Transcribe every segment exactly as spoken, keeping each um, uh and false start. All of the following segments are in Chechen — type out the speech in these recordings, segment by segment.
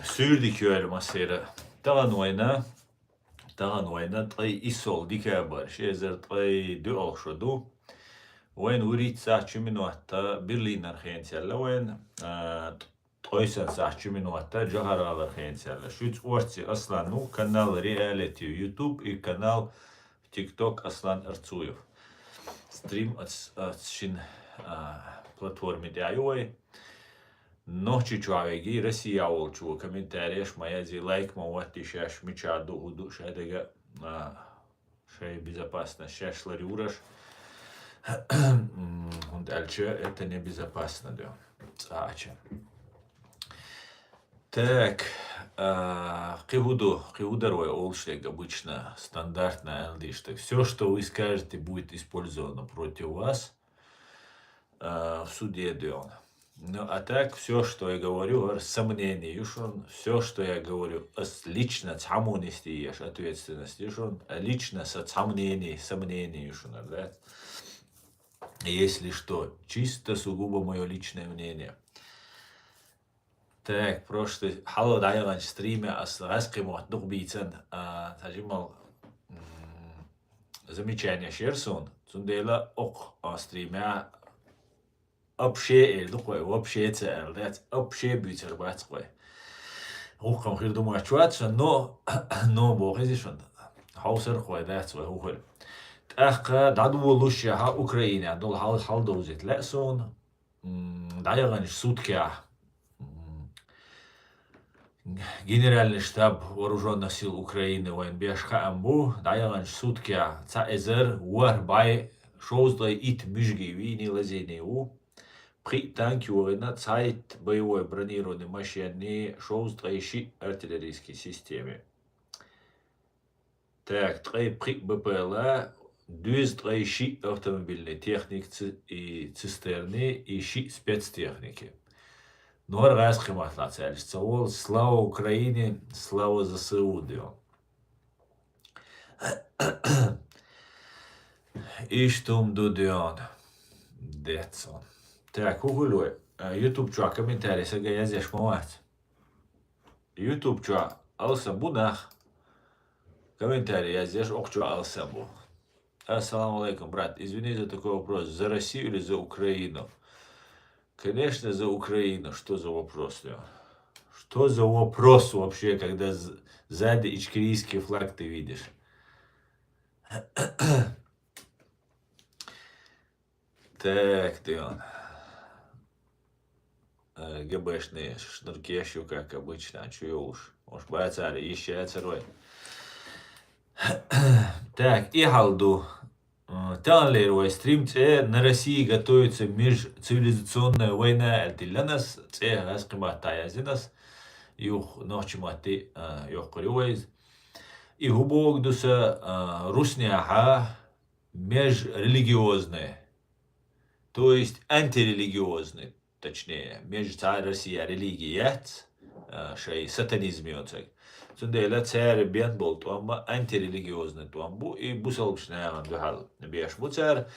Суьйре дика йойла массеран. Тахан вайна, тахан вайна ткъе иссолгӀа декабрь, ши эзар ткъе доьалгӀа шо ду. Вайна вурийтта сахьат чу минот Берлинера хенаш яьлла вайна, а, ткъе исс сахьат чу минот Джохар-ГӀалара хенаш яьлла. Шуьца орци Аслан ву, канал Reality YouTube и канал в TikTok Аслан Арцуев. Стрим ац-, ац шин, а, платформе тӀа ю вай. Нохчийчохь веги, Россия волчу комментареш ма язъе, лайк ма ватте шаьш, мичахь ду, хӀун ду, шадерг, а, шайн безопасность шаьш ларъеш. М, хӀунда аьлча это небезопасно, да. Цхьа а ча. Так, а, кхин хӀун ду, кхин хӀун дар вай олуш дерг обычно, стандартно аьлла дийш дерг. Всё, что вы скажете, будет использовано против вас, а, в суде, да. Ну, а так, всё, что я говорю, говорю, сомнение ю шуна, всё, что я говорю, ас лично цхьаммо нисде еш ответственность ю шуна, а лично са цхьа мнение, сомнение ю шуна, да? Если что, чисто сугубо моё личное мнение. Так, прошлый, хьалха дӀаяханчу стриме ас гӀаьскхи мотт дукха бийцина, а, цхьа жимма, м, замечанеш яра суна. Цундела окху, а, стриме вообще эр ду-кх вай, вообще ца аьлла дац, вообще буьйцур бац-кх вай. ГӀуллакх-м хир ду моьттуш вац шуна, но, но боху иза шуна. Хьовсар-кх вай, дац вай хӀун хир. ТӀаккха дӀадолалуш яхьа Украинехь долу хьал, хьал довзийта лаьа суна. М, дӀаяханчу суткехь, м, Генеральный штаб Вооружённых сил Украины вайна беш хаам бу, дӀаяханчу суткехь цхьа эзар ворхӀ бӀе шовзткъе итт муьжгийн вийний лазийний ву, пхиъ танк йогӀийна, цхьайтта боевой бронированный машенний, шовзткъе шиъ артиллерийский системи. Так, ткъе пхиъ БПЛА, дезткъе шиъ автомобильный техника ци-, и цистерны, и шиъ спецтехники. Ну, хӀара гӀаьскхи маттахь цаьрца ца волу. Слава Украине, слава ЗСУ, ден. Иштта хӀума ду, ден. Децо. Так, хӀун хуьлу вай? А, YouTube чохь комментарий сага язъеш ма вац. YouTube чохь алсам бу нах. Комментарий язъеш, окху чохь алсам бу. Ассаламу алейкум, брат. Извини за такой вопрос. За Россию или за Украину? Конечно, за Украину. Что за вопрос, Лён? Что за вопрос вообще, когда з-, сзади ичкерийский флаг ты видишь? Так, Дион. Э, ГБшный шнуркеш ю, как обычно, а чу йолуш? Может, бацара, ища яцара вай? Так, и хьал ду. Э, таханлера вай стрим цӀе «На России готовится межцивилизационная война», аьлла тилланас, цӀе гӀаьскхи маттахь яздинас, юха нохчи матти, э, йоккхур ю вай иза. И хӀун боху ду сан, э, русняхьа, межрелигиозная, то есть антирелигиозная, точнее, меж цхьа Россия религия яц, а, шайн сатанизм йоцург. Цундела цара бен болу тӀом антирелигиозный тӀом бу, и бусалбачу нахана дуьхьал беш бу цара.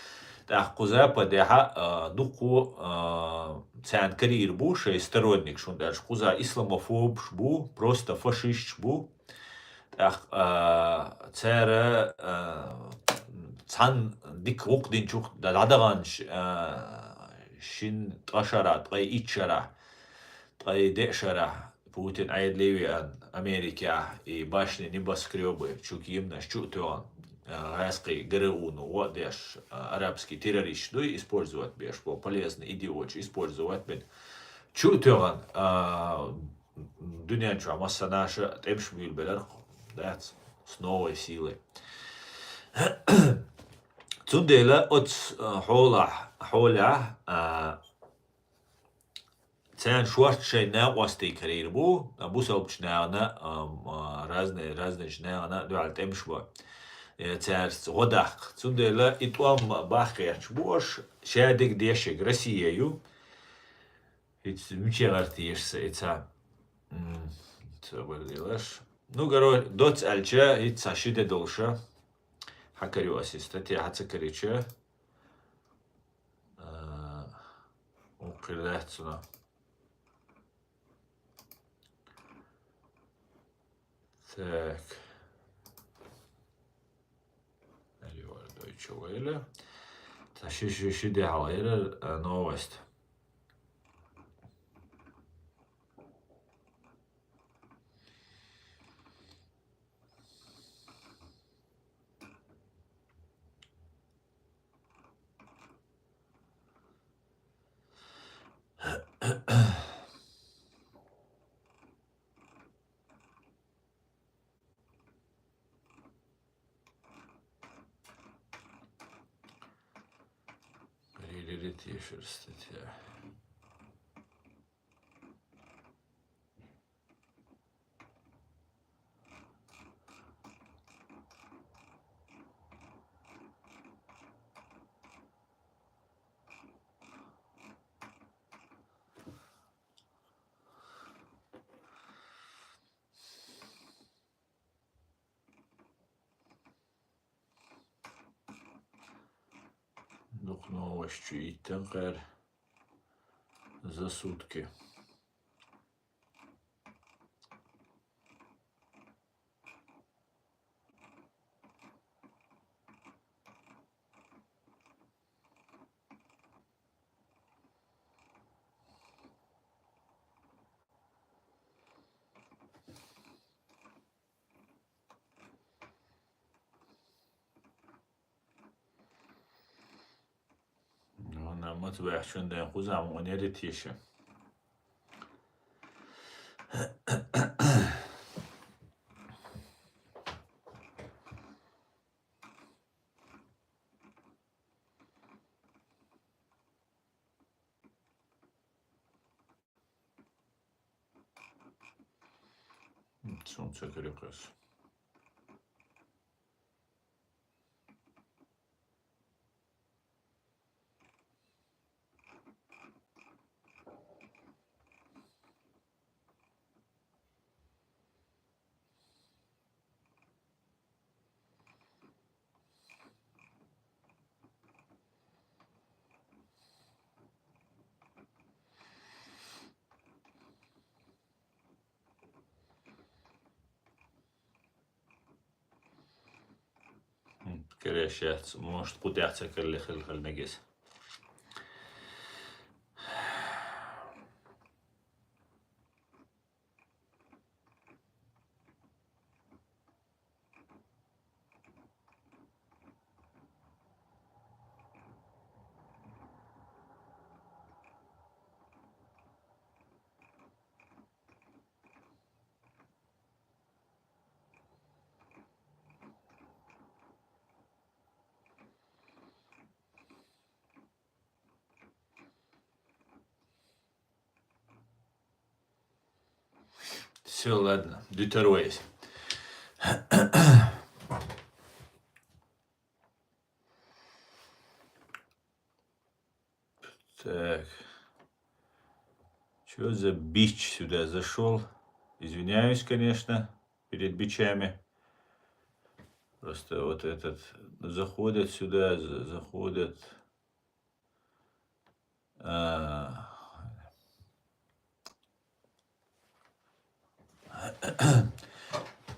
ТӀаккха кху Западехьа, а, дуккхо, а, царна карийра бу шайн сторонникаш, хӀунда аьлча кхуза исламофобаш бу, просто фашисташ бу. ТӀаккха, а, цара, а, цхьана дика гӀуллакх динчух дӀадаханчу, а, шин ткъа шарахь, ткъе итт шарахь, ткъе деа шарахь Путин Ӏедале а веана, Америкехь и башни, небоскрёбы, чу кеманаш чу а тоьхна, а, гӀаьскхий ГРУ-но гӀо а деш, а, арабский террорист дуй использовать беш, бо полезный идиоташ использовать бен. Чу а тоьхна, а, дуьнен чохь массанхьа тӀемаш буьйлабелира, дац, с новой силой. Цундела оцу, а, хьолахь, хьолехь, а, царна шортта шайн накъостий карийра бу, а, бусалбачу нахана, а, а, разный, разнайчу нахана дуьхьал тӀемаш бо, э, цаьрца гӀо даккха. Цундела и тӀом баккхийча бу аша, шадерг дешиг Россия ю. ХӀинца мича гӀерташ сан и ца? М, ца бара делаш. Ну, короче, доцца аьлча, хӀинца ши де долуша. Хьан карайо аса и статья, хьан ца карийча? А, укхир дац цунах. Так. Риор Дойче Велле. Та ши, ши, ши дехьал яра, а, новость. Рилили тешир статья. Дукха новость чу йиттина кхара за сутки. Ну, нам ма ца баьхчун ден хуза ма унери тише. Сун ца карикъас. М, короче, может, куда-то калли хил хил нагис. Всё, ладно, дютарвейс. Так. Чё за бич сюда зашёл? Извиняюсь, конечно, перед бичами. Просто вот этот заходят сюда, за- заходят. А,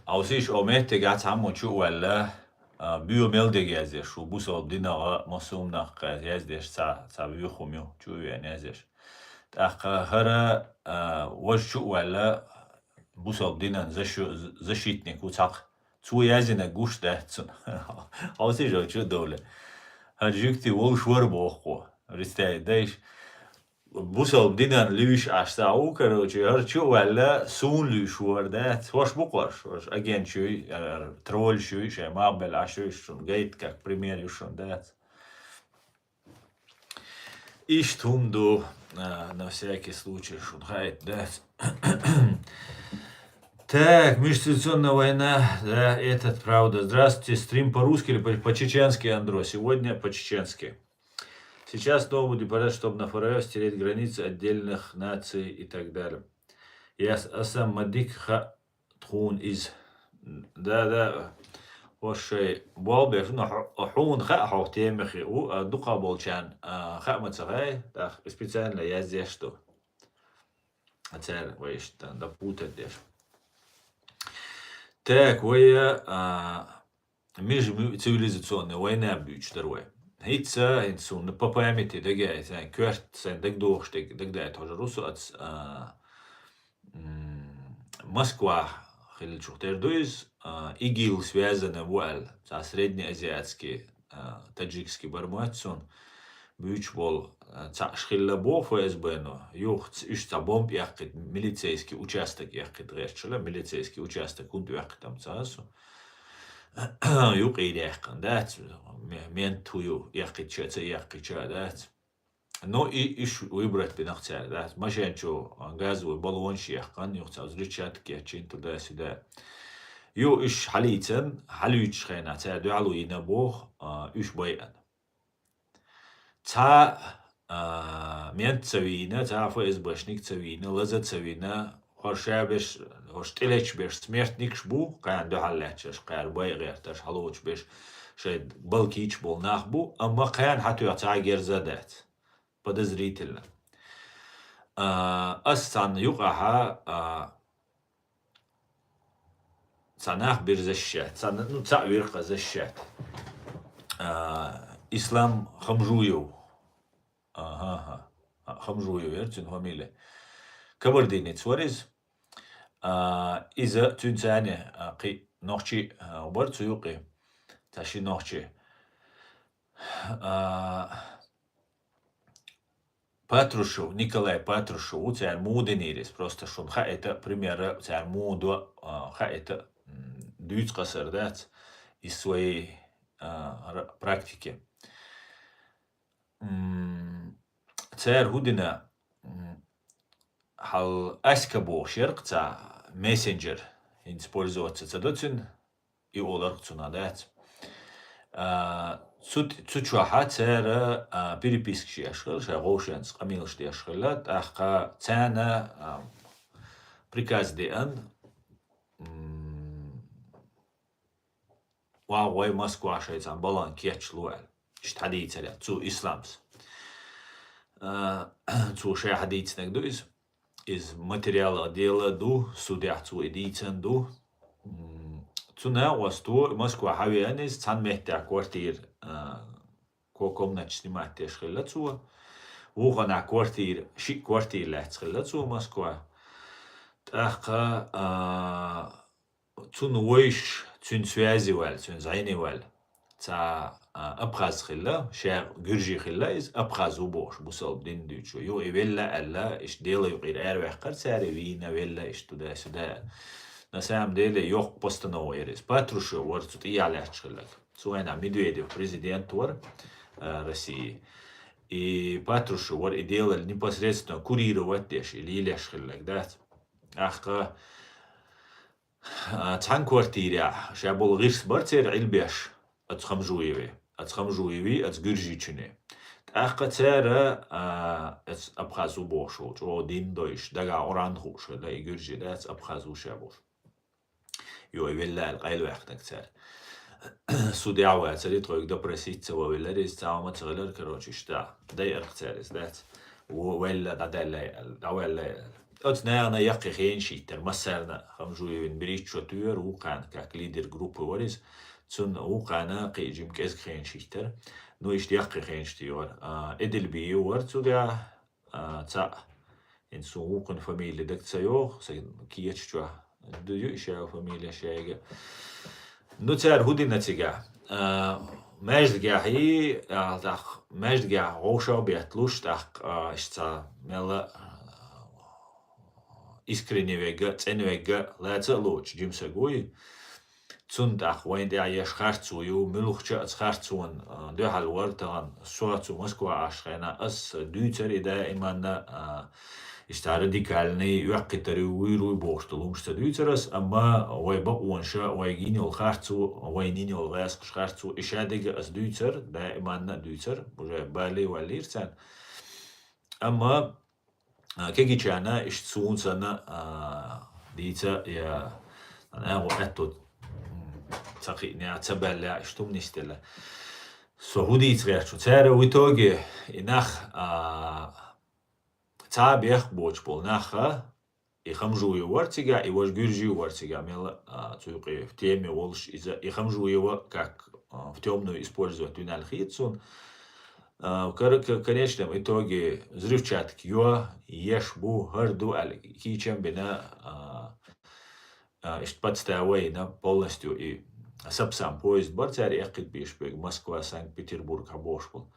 Ӏовсийша о меттигехь цхьаммо чу а ваьлла, а, боьха мел дерг яздеш ву, бусалба динах а, массо а хӀуманах а яздеш цхьа, цхьа боьха хӀума ю, чу а веана яздеш. ТӀаккха хӀара, а, важа чу а ваьлла, бусалба динан зашу-, защитник ву цхьаккха. Цо яздинарг гуш дац цунна. Ӏовсийша чу а довла. ХӀара жуьгти волуш вара боху. Представить дайша. Бусалба динан луьйш Ӏаш ца ву, короче, хӀара чу а ваьлла, суна луьйш вара дац. ХӀорш бу кхуш, хӀорш агенташ юй, ара, ара, тролльш юй, шайн мах белла Ӏаш юй, шуна гайта, как пример ю шуна дац. Иштта хӀума ду, а, на всякий случай, шуна хаийта дац. Так, межсоциационная война, да, этот, правда. Здравствуйте, стрим по-русски или по- по-чеченски, Андро? Сегодня по-чеченски. Сейчас новый департамент, чтобы на Фараев стереть границы отдельных наций и так далее. Я с- а сам Мадик ха тхун из. Да, да. Ошей болбеш, но хьу- хьун ха хьох темихи у, а дукха болчан, а, ха ма ца гай, так, специально я здесь что. А цар вайш, да, да путать деш. Так, вай, а, межму-, цивилизационная война буьйцуш дара вай. ХӀинца, хӀинца суна по памяти дагайта, сайн коьрта, сайн дагадохуш дерг, дагадайта хьожур ву со аца, а, м, Москва хиллачух тера ду иза, а, ИГИЛ связана ву аьлла, цхьа среднеазиатский, а, таджикский бара моьтту суна, буьйцуш болу, а, цхьаъ хилла боху ФСБ-но, юха ц-, уьш цхьа бомба эккхийта, милицейский участок эккхийта гӀерташ хилла, милицейский участок хӀунда эккхийта-м ца хаа суна. Юкъера яьккхина дац, ме-, мент хӀун ю, эккхийча а, ца эккхийча а дац. Но и, уьш выбрать бинарх цара, дац. Машен чу газовый баллонаш яьккхина, юха цхьа взрывчатка кечйина, туда-сюда. Ю уьш хьалийцина, хьалуьйцучу хенахь цара дуьхьало йина боху, а, уьш байъина. Цхьа, а, мент ца вийна, цхьа ФСБшник ца вийна, лаза ца вина, хӀорш ша берш, хӀорш тӀелеташ берш смертникаш бу, кхана дуьхьал лаьтташ, кхара байъа гӀерташ, хьалоцуш берш, шайн балкийча болу нах бу, амма кхана хьан тоьхна цхьа а герз а дац. Подозрительно. А, ас цхьанна юкъахьа, а, цхьа нах бира защищать, цхьа, ну, цхьаъ вира-кх защищать. А, Ислам Хамжуев. Аха, аха. А, Хамжуев яра цуьнан фамилия. Кабардинец вара иза. А, иза цуьнан царна, а, кхин нохчий, а, бара цу юкъе. Цхьа ши нохчий. А, Патрушев, Николай Патрушев ву, цара муха динийра иза. Просто шуна хаийта, пример, цара муха до, а, хаийта, м, дуьйцу къасар дац из своей, а, ра-, практике. М, цара хӀун дина, м, хьал Аська бохуш яра-кх цхьа мессенджер, хӀинца пользоваться ца до цуьнан, и олар-кх цунах дац. А, цу т-, цу чохьа цара, а, перепискаш еш хилла, шайн вовшашца къамелаш деш хилла, тӀаккха царна, а, приказ деана, м, вагӀа вай Москва шайца балан кечлу аьлла. Иштта хьадийцар цу Исламс. А, цо шайн хьадийцинарг ду иза. Иза материалах дела ду, судехь цо и дийцина ду. М, цу накъосто Москва хьавеана иза, цхьана меттехь квартира, а, ко-, комнаташ снимать деш хилла цо. Вукханахь квартира, шиъ квартира лаьцна хилла цо Москва. ТӀаккха, а, цунна вайша, цуьнан связи ваьлла, цуьнан зӀене ваьлла. Цхьа, а, абхаз хилла, ша гуьржи хилла иза, абхаз ву бохуш, бусалба дин дуьйцуш ву. Юха и велла аьлла, иштта дела юкъера араваьккхира цара, вийна велла, иштта туда-сюда аьлла. На самом деле, йоккха постанова яра иза. Патрушев вара цу тӀехьа лаьтташ хилларг. Цу хенахь Медведев президент вара, а, России. И Патрушев вара и дело непосредственно курировать деш, и лелеш хилларг дац. ТӀаккха А, цхьана квартирехь ша болу гӀирс бара церан Ӏилбеш, оцу Хамжуеве, оцу Хамжуеве, оцу гуьржичуьне. ТӀаккха цара, а, оцу абхаз ву бохуш волу, чӀогӀа дин дойуш, дагахь Къуръан хууш хилла, и гуьржи дац, абхаз ву ша бохуш. Йо, и велла аьлла къайлаваьккхинарг цара. Судья вацара, тхоьга допросить ца ван веллара, иза цхьа хӀума ца хилар, короче, иштта, дайарх цара иза дац. Во-, велла, дӀадаьлла аьлла, дӀаваьлла аьлла. Оцу нахана яккхий хенаш йиттара, массарна Хамжуевн берхӀитта шо туьйхира, вукхана, как лидер группы вара иза, цунна вукхана кхин жима кӀезиг хенаш йиттара. Ну, иштта яккхий хенаш туьйхира. А, Эдельбиев вара цуьнан, а, цхьаъ. ХӀинца суна вукхун фамилия дага ца йогӀу, сайн кеча чохь ду ю и шаьлла фамилия шайга. Ну, цара хӀун дина цигахь? А, маьждигехь и, а, тӀаккха маьждигехь вовшах а бетталуш, тӀаккха, а, иштта цхьа мелла, а, искренне верг а, цӀена верг а лаца а лоцуш, жима стаг вуй. Цунна тӀаккха вайна тӀехь еш харцо ю, муьлххача а оцу харцонна, а, дуьхьал вара тахана, со цу Москва Ӏаш хенахь, ас дуьйцура и даиманна, а, иштта радикальный, йоккхуьйтур ю, вуьйр вуй бохуш долу хӀумнаш ца дуьйцура ас, амма вай бакъонаш, вайга йина йолу харцо, вайна йина йолу гӀаскхаша харцо, и шадерг а ас дуьйцура, даиманна а дуьйцура, уже бале валлийра царна. Амма, а, кегийчарна иштта суна санна, а, дийца, я, нагӀо аьтто, м, ца кхиънехь, ца баьллехь, иштта хӀума нисделла. Со хӀун дийца гӀерташ ву? Цара в итоге и нах, а, цхьа а бехк боцуш болу нах, а, И Хамжуев вар цигахь, и важа Гуьржиев вар цигахь, мел а, цу юкъе в теме волуш иза, и Хамжуева как а, в тёмную использовать вина аьлла хета суна. А, кор-, к-, конечном итоге взрывчатка йо, еш бу, хӀара ду аьлла, кийчам бина, а, а, иштта подстава йина полностью и сапсан поезд бар цара эккхийта беш берг, Москва, Санкт-Петербург хьабохуш болу.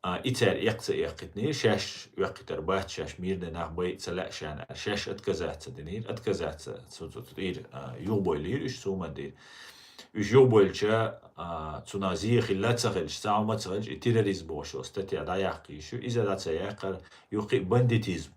А, и цара эккха ца эккхийтинера, шаьш эккхийтар бац, шаьш мирный нах бай ца лаьа шена, шаьш отказаться динера, отказаться, цу, цу, цу, ира, а, юхабойла йира уьш, цу ма дийра. Уьш юхабойлча, а, цунах зе хилла ца хилча, цхьа хӀума ца хилча, и терроризм бохуш йолу статья дӀаяккха йиш ю, иза дӀа ца яьккхара, юххе бандитизм.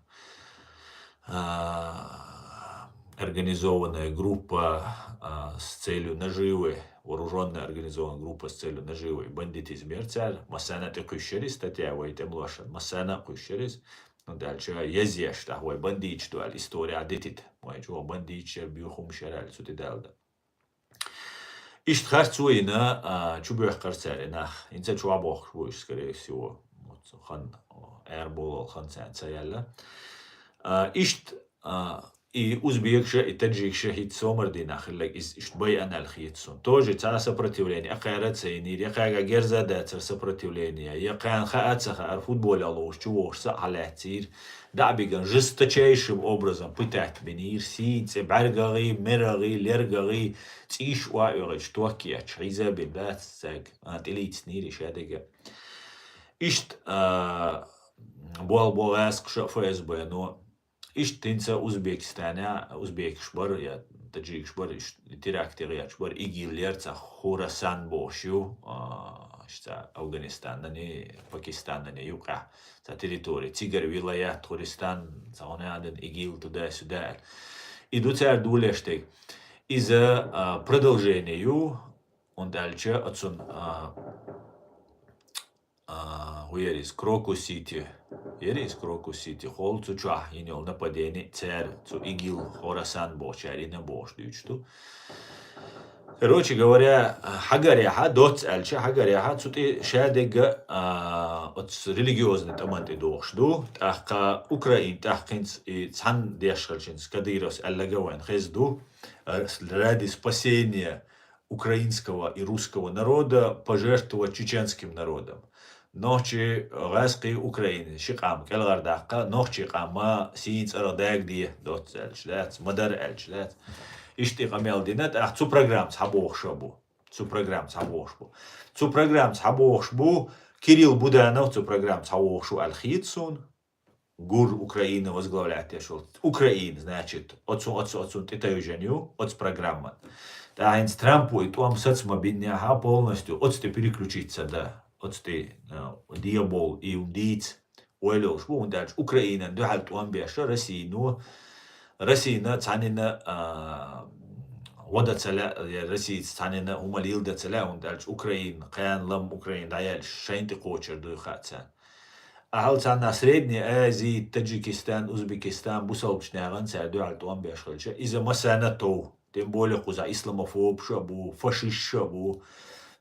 А, организованная группа, а, с целью наживы, вооружённая организованная группа с целью наживы, бандитизм яра цара, массарна а тӀе кхуьссура иза статья вай тӀемалошна, массарна а кхуьссура иза. Ну, дальше язъеш, тӀаккха вай бандиташ ду аьлла, история дитита. Вай чу бандиташ яра, боьха хӀумнаш яра аьлла, цу тӀе даьлла дан. Иштта харц вайна, а, чубоьхкура цара и нах. ХӀинца чохь бохкуш бу уьш, скорее всего. Вот, хан, о, эр болал хан царна ца яьлла. А, иштта, а, и узбекша, и таджикша хӀинца сомар дийнахь хилларг иза иштта байъина аьлла хета суна. Тоже цхьа сопротивление, я кхара ца йинийра, я кхаьга герза дацара сопротивление, я кхана хаа ца хаьара, футболехь ловзуш чу вогӀуш са а хьалаьццийра. ДӀа а биган, жесточайшим образом пытать бинийра, сий, цӀе бӀаьргагӀий, мерагӀий, лергагӀий, цӀийш а оьгӀича, ток ечча, хьийза а бина дац цаьрга, а, тӀелийцинийра и шадерг а. Иштта, а, болх бо гӀаьскхаша а, ФСБ-но. Иштта хӀинца Узбекистане, узбекаш бара, я таджикаш бара, иштта теракт гӀерташ бара, ИГИЛ яра цхьа Хурасан бохуш ю, а, иштта Афганистанани, Пакистанани юкъахь. Цхьа территори, цигара вилаят, Хуристан, цхьа гӀо-, ИГИЛ туда-сюда аьлла. И ду цара долуш дерг. Иза, а, продолжение ю, хӀунда аьлча оцун, а, а, хӀун яра иза, Крокус-Сити. Яра иза Крокус-Сити. Холла цу чохь йина йолу нападение цара, цу ИГИЛ, Хурасан бохучара йина бохуш дуьйцуш ду. Короче говоря, хьагарехьа, доцца аьлча, хьагарехьа, цу тӀе шадерг а, а, оцу религиозный тӀаман тӀе дохуш ду. ТӀаккха Украина тӀаккхинца и цхьаьна деш хилчинца Кадыровс аьлларг а вайна хезна ду. Ради спасения украинского и русского народа пожертвовать чеченским народом. Нохчий, гӀаьскхий, Украина ши къам кӀелгӀардаккха, нохчий къам ма сийна цӀарах дагаде, доцца аьлча дац, ма-дарра аьлча дац. Иштта и къамел дина, тӀаккха цу программаца хьабохуш а бу. Цу программаца хьабохуш бу. Цу программаца хьабохуш бу, Кирилл Буданов цу программаца хьавохуш ву аьлла хета суна. ГУР Украины возглавлять деш волу. Украина, значит, оцу, оцу, оцун тӀе тевжина ю, оцу программан. ТӀаккха хӀинца Трампо и тӀом саца ма биннехьа полностью, оцу тӀе переключиться дан, оцу тӀе, э, дебол и хӀума дийца ойла йолуш бу, хӀунда аьлча Украинан дуьхьал тӀом беш Россино, Россина цхьаннина, а, гӀо дан ца лаьа, я Россица цхьаннина хӀума леладан ца лаьа, хӀунда аьлча Украина, кхана лам Украина дӀаяьлча, шайна тӀе кхочур дуй хаьа царна. Ахьал царна Средняя Азия, Таджикистан, Узбекистан, бусалбачу нахана цара дуьхьал тӀом беш хилча, иза массарна а тов. Тем более кхузахь исламофобаш а бу, фашисташ а бу.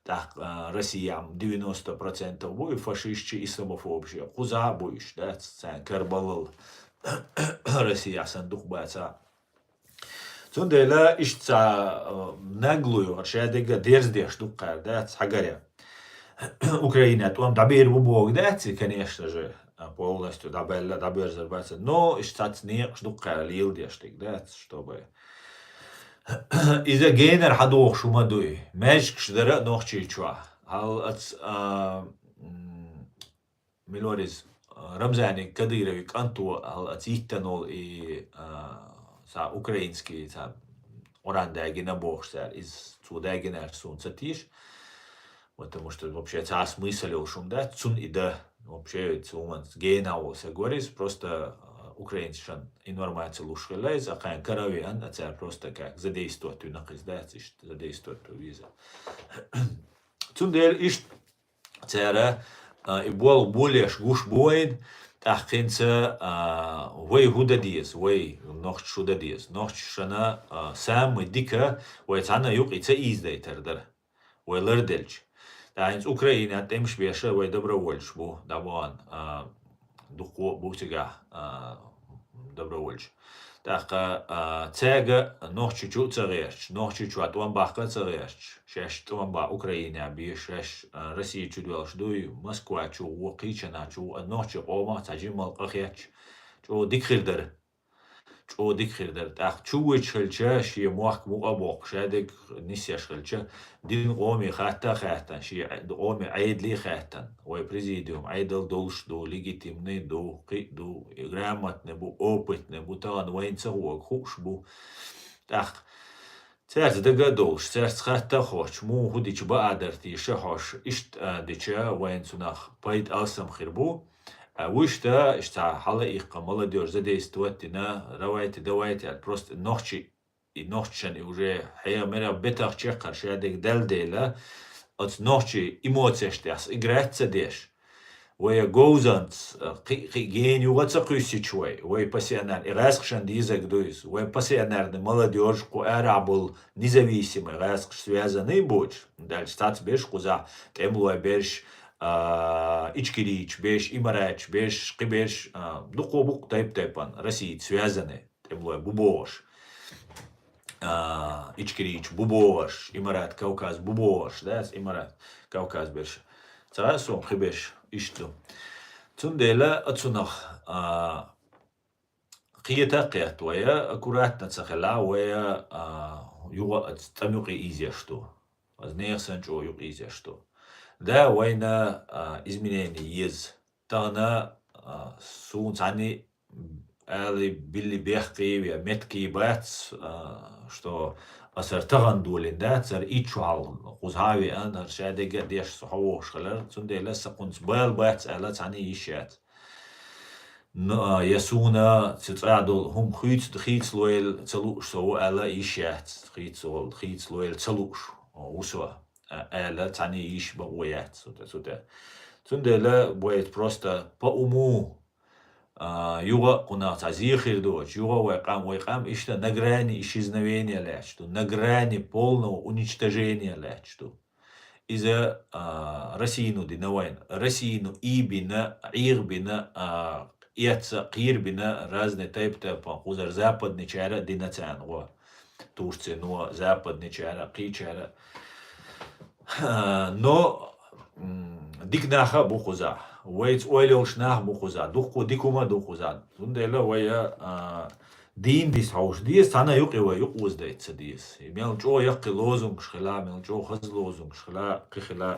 ТӀаккха, а, Россияхь девяносто процентов бу и фашисташ, и исламофобаш а. Кхузахь а бу уьш, дац, царна карабаллал Россияхь санна дукха бацахь. Цундела иштта цхьа, а, наглую, шадерг а дерзадеш дукха кхара дац, хьагарехь. Украина тӀом дӀабер бу боху дац и, конечно же, а, полностью дӀабаьлла, дӀаберзар бац. Но иштта цхьацца некъаш дукха кхара леладеш дерг дац, чтобы иза генара хьадохуш хӀума дуй. Маьждигаш дара а Нохчийчохь. Хьал ац, а, м, милорис, а, Рамзани Кадырови кӀанто хьал аца йиттан волу и, а, цхьа украинский, цхьа Къуръан дагина бохуш цара. Иза цо дагина аьлча суна ца тийша. Потому что вообще цхьа смысл йолуш хӀума дац, цунна и дан. Вообще цу хӀуманца гена а волу са горис, просто, а, украинцашна информация луш хилла иза, а кхайн каравеан, а цара просто как задействовать вина кхиз дац, иштта задействовать ву виза. Цундела иштта цара, а, и бол-, болеш гуш бу вайн, тӀаккхинца, а, вай хӀу дан деза, вай нохчаш хӀу дан деза. Нохчашна, а, самый дика вай цхьана юкъе ца ийздайтар дара. Вай ларделча. ТӀаккха хӀинца Украинан тӀемаш беша вай добровольцаш бу, дӀабохан, а, дуккха а бу цигахь, а, добровольцаш. ТӀаккха, а, цаьрга Нохчийчу а ца гӀерташ, Нохчийчоа тӀом баккха а ца гӀерташ, шаьш тӀом баккха Украинехь бе, шаьш, а, Россия чу доьлхуш дуй, Москва чу гӀо, кхечанхьа чу гӀо, а нохчийн къомах цхьа жимма къа хетча, чӀогӀа дика хир дара. ЧӀогӀа дика хир дара. ТӀаккха чу вуьтуш хилча, шен мохк мукъа а боккхуш, шадерг нисъеш хилча, динан къоме хатта а хаьттина, шен къоме Ӏедале а хаьттина, вай президиум Ӏедал долуш ду, легитимный ду, кхин а ду, грамотный бу, опытный бу, тахана вайна ца хӀоьга хууш бу. ТӀаккха цаьрца дага а довлуш, цаьрца хатта а хоттуш, муха хӀун дича баа дара теша хьош, иштта а дича, вайна цунах пайда алсам хир бу. А вуьшта, иштта хьала иккха, молодёжь задействовать дина, давайте, давайте аьлла, просто нохчи, и нохчашна и уже хьеха мера бетах чекхар шадерг дала дела, оцу нохчийн эмоцешна тӀехь играть ца деш, вай говзанца, кхин, кхин гена юха ца кхуьссича вай, вай пассионарно, и гӀаьскхашна дезарг ду иза, вай пассионарно молодёжь, кху арахь болу независимый гӀаьскхаш связанный боцуш, дальше цхьацца берш кхузахь, тӀемалой берш, а, ичкерийчу берш, имаратчу берш, кхин берш, а, дукха бу-кх тайп-тайпана, Россица связанный, тӀемалой бу бохуш. А, ичкерийчу бу бохуш, Имарат Кавказ бу бохуш, да, аса Имарат Кавказ берш. Ца хаьа суна кхин берш, иштта ду. Цундела оцунах, а, кхета а кхетта вай, аккуратно ца хила, вай, а, юха оцу тӀам юкъа ийзеш ду. Оцу нехан санна чӀогӀа юкъа ийзеш ду. Да, вайна, а, изменение еза. Тахана, а, суна цхьанна а ала билли бехке я, метке бац, а, что аса хӀара тахана долийна дац, хӀара итт шо хьалха кхузахьа а веана, хӀара шадерг а деш со хьо вогӀуш хилар, цундела сан кхунца бала бац аьлла цхьанна а йиш яц. Но, а, я суна цу цӀа долу хӀума хийца, хийцалойла ца лууш со ву аьлла йиш яц, хийцалойла, хийцалойла ца лууш ву со, а, аьлла цхьанна а йиш бакъо яц цу тӀе, цу тӀе. Цундела вай просто по уму, а, юха а кхунах цхьа зе хир доцуш, юха а вай къам, вай къам иштта на грани исчезновения лаьтташ ду, на грани полного уничтожения лаьтташ ду. Иза, а, Россину дина вайна. Россину и бина, Ӏеха бина, а, эцца кхера бина, разный тайп-тайпана кхузара западничара а дина царна гӀо. Турцино, западничара а, кхечара а. А, но, м, дика нах а бу кхузахь. Вайца ойла йолуш нах а бу кхузахь. Дуккха дика хӀума а ду кхузахь. Цундела вай, а, дийна дис хьовш деза, цхьана а юкъе вай юкъа озадайта ца деза. И мел чӀогӀа яккхий лозунгаш хила, мел чӀогӀа хаза лозунгаш хила, кхин хила.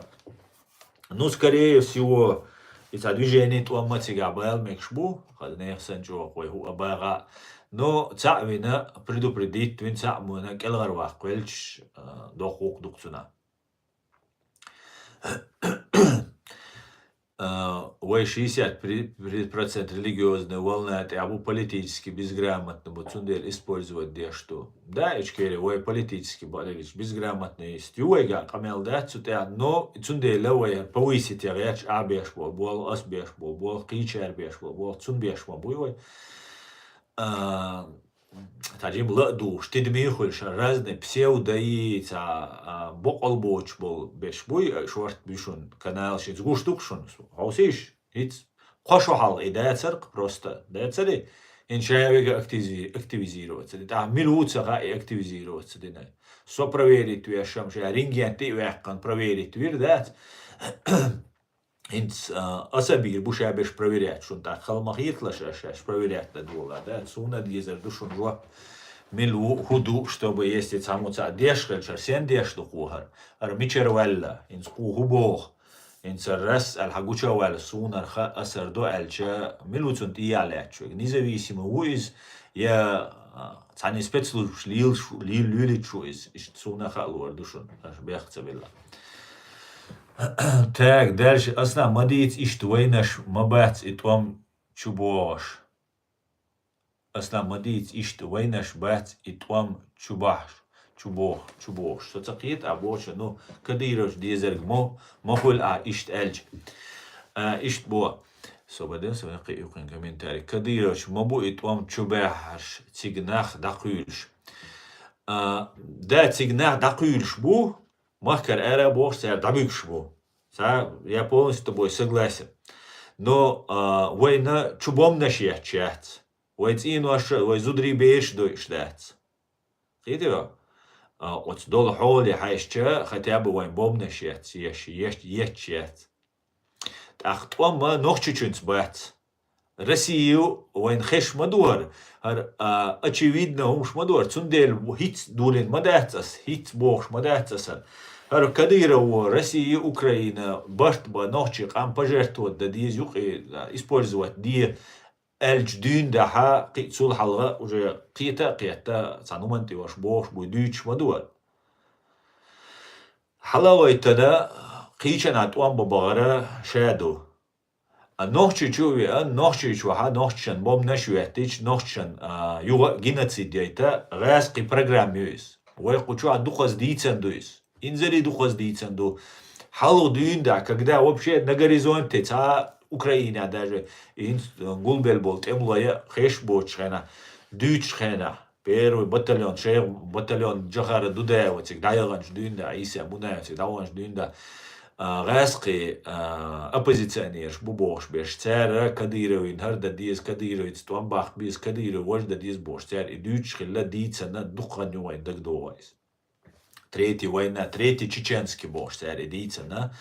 Ну, скорее всего, и цхьа движение тӀом ма цигахь бала мегаш бу, хаза нехан санна чӀогӀа вай хӀу а багӀа. Но цхьаъ вина, предупредить вина, цхьаъ вина кӀелхьарваккха велча, а, доккха гӀуллакх ду-кх цунах. А, вай шестьдесят процент религиозная волна тӀехь бу, политически безграмотно бу, цундела использовать деш ду. Да, Ичкери, вай политически ба-, безграмотный ю вайга, къамел дац цу тӀехь, но цундела вай повысить ян гӀерташ, ахь беш болу болх, ас беш болу болх, кхечара беш болу болх, цунна беш ма буй вай. А, цхьа жима ла а дугӀуш, тидаме а хуьлуш, разный псевдои, цхьа, а, боккъал боцуш болу берш буй, а, шорта буьшун канал шица гуш ду-кх шуна. Хьовсийша, хӀинца кхо шо хьалха и дацара-кх просто, дацара и? ХӀинца ша вега активи-, активизироваться дина. ТӀаккха мила ву ца хаьа и активизироваться дина? Со проверить вешам, ша рентген тӀе а ваьккхина проверить вира, дац? ХӀинца, а, аса бийр бу ша берш проверять шуна, тӀаккха хала ма хеталаш аш, аш проверять дан дола, да? Суна а дезар ду шуна жоп, мила ву, хӀун ду, чтобы если цхьаммо цхьаъ деш хилча, хӀара сен деш ду кхо хӀара? ХӀара мичара ваьлла? ХӀинца кхо хӀун боху? ХӀинца рас аьлла хьан гуча а ваьлла, суна хӀара хаьа, аса хӀара до аьлча, мила ву цунна тӀехьа лаьтташ верг? Независимо ву иза, я, а, цхьана спецслужбаш лелаш ву, лел-, лелийча ву иза? Иштта суна а хаалур ду шуна, аша бехк ца билла. Так, дальше. Ас нах ма дийца иштта вайнаш ма бац и тӀом чу богӀуш. Ас нах ма дийца иштта вайнаш бац и тӀом чу бахьаш, чу боху, чу бохуш. Со ца кхета а бохуш, ну, Кадыровчу дезарг мо, ма хуьлу а иштта аьлча. А, иштта бо. Со баден, со кхин юккъин комментарий. Кадыровчу ма бу и тӀом чу баьхьаш, цига нах дӀакхуьйлуш. А, да, цига нах дӀакхуьйлуш бу, махкара ара бохуш, цара дӀабуьгуш бу. Ца, я полностью с тобой согласен. Но, а, вайна чу бомнаш етташ яц. Вай цӀеноша, вай зударий бераш дойуш дац. Кхетий вай? А, оцу долу хьоле хьаьжча, хотя бы вайн бомбанаш етташ, еш, еш, етташ яц. ТӀаккха тӀом а Нохчийчуьнца бац. Россия вайна хезаш ма ду хӀара, хӀара, а, очевидно хӀумаш ма ду хӀара, цундела хӀинца долийна ма дац ас, хӀинца бохуш ма дац ас хӀара. ХӀара Кадыров ву, Россия, Украина, барт бан нохчийн къам пожертвовать дан деза юкъе, а, использовать де аьлча дуьйна дахьа, кхин а цул хьалха уже кхета а кхетта, цхьана хӀуманна тӀе йолуш бохуш буй дуьйцуш ма ду хӀара. Хьала а гӀойтана, кхечанхьа тӀом бан бахара ша ду. А Нохчийчу а веана, Нохчийчу вахьа, нохчашна бомбанаш а веттича, нохчашна, а, юха а геноцид яйта, гӀазкхийн программа ю иза. Вай кху чохь дукхаза дийцина ду иза. Инзаре дукхаза дийцина ду. Хьалха дуьйна дахьа, когда вообще на горизонте цхьа Украинехь даже хӀинца гулбелла болу тӀемалой а хезаш боцучу хенахь, дуьйцучу хенахь, первый батальон, шайх батальон Джохара Дудаева цига дӀаяханчу дуьйна дахьа, Ӏийса Бунаева цига дӀаваханчу дуьйна дахьа, а, гӀазкхийн, а, оппозиционераш бу бохуш берш, цара Кадыровна хӀара дан деза, Кадыровца тӀом баккха беза, Кадыров важа дан деза бохуш, цара и дуьйцуш хилла, дийцина дукха хан ю вайн дагадогӀу иза. Третий война, третий чеченский бохуш цара и дийцина,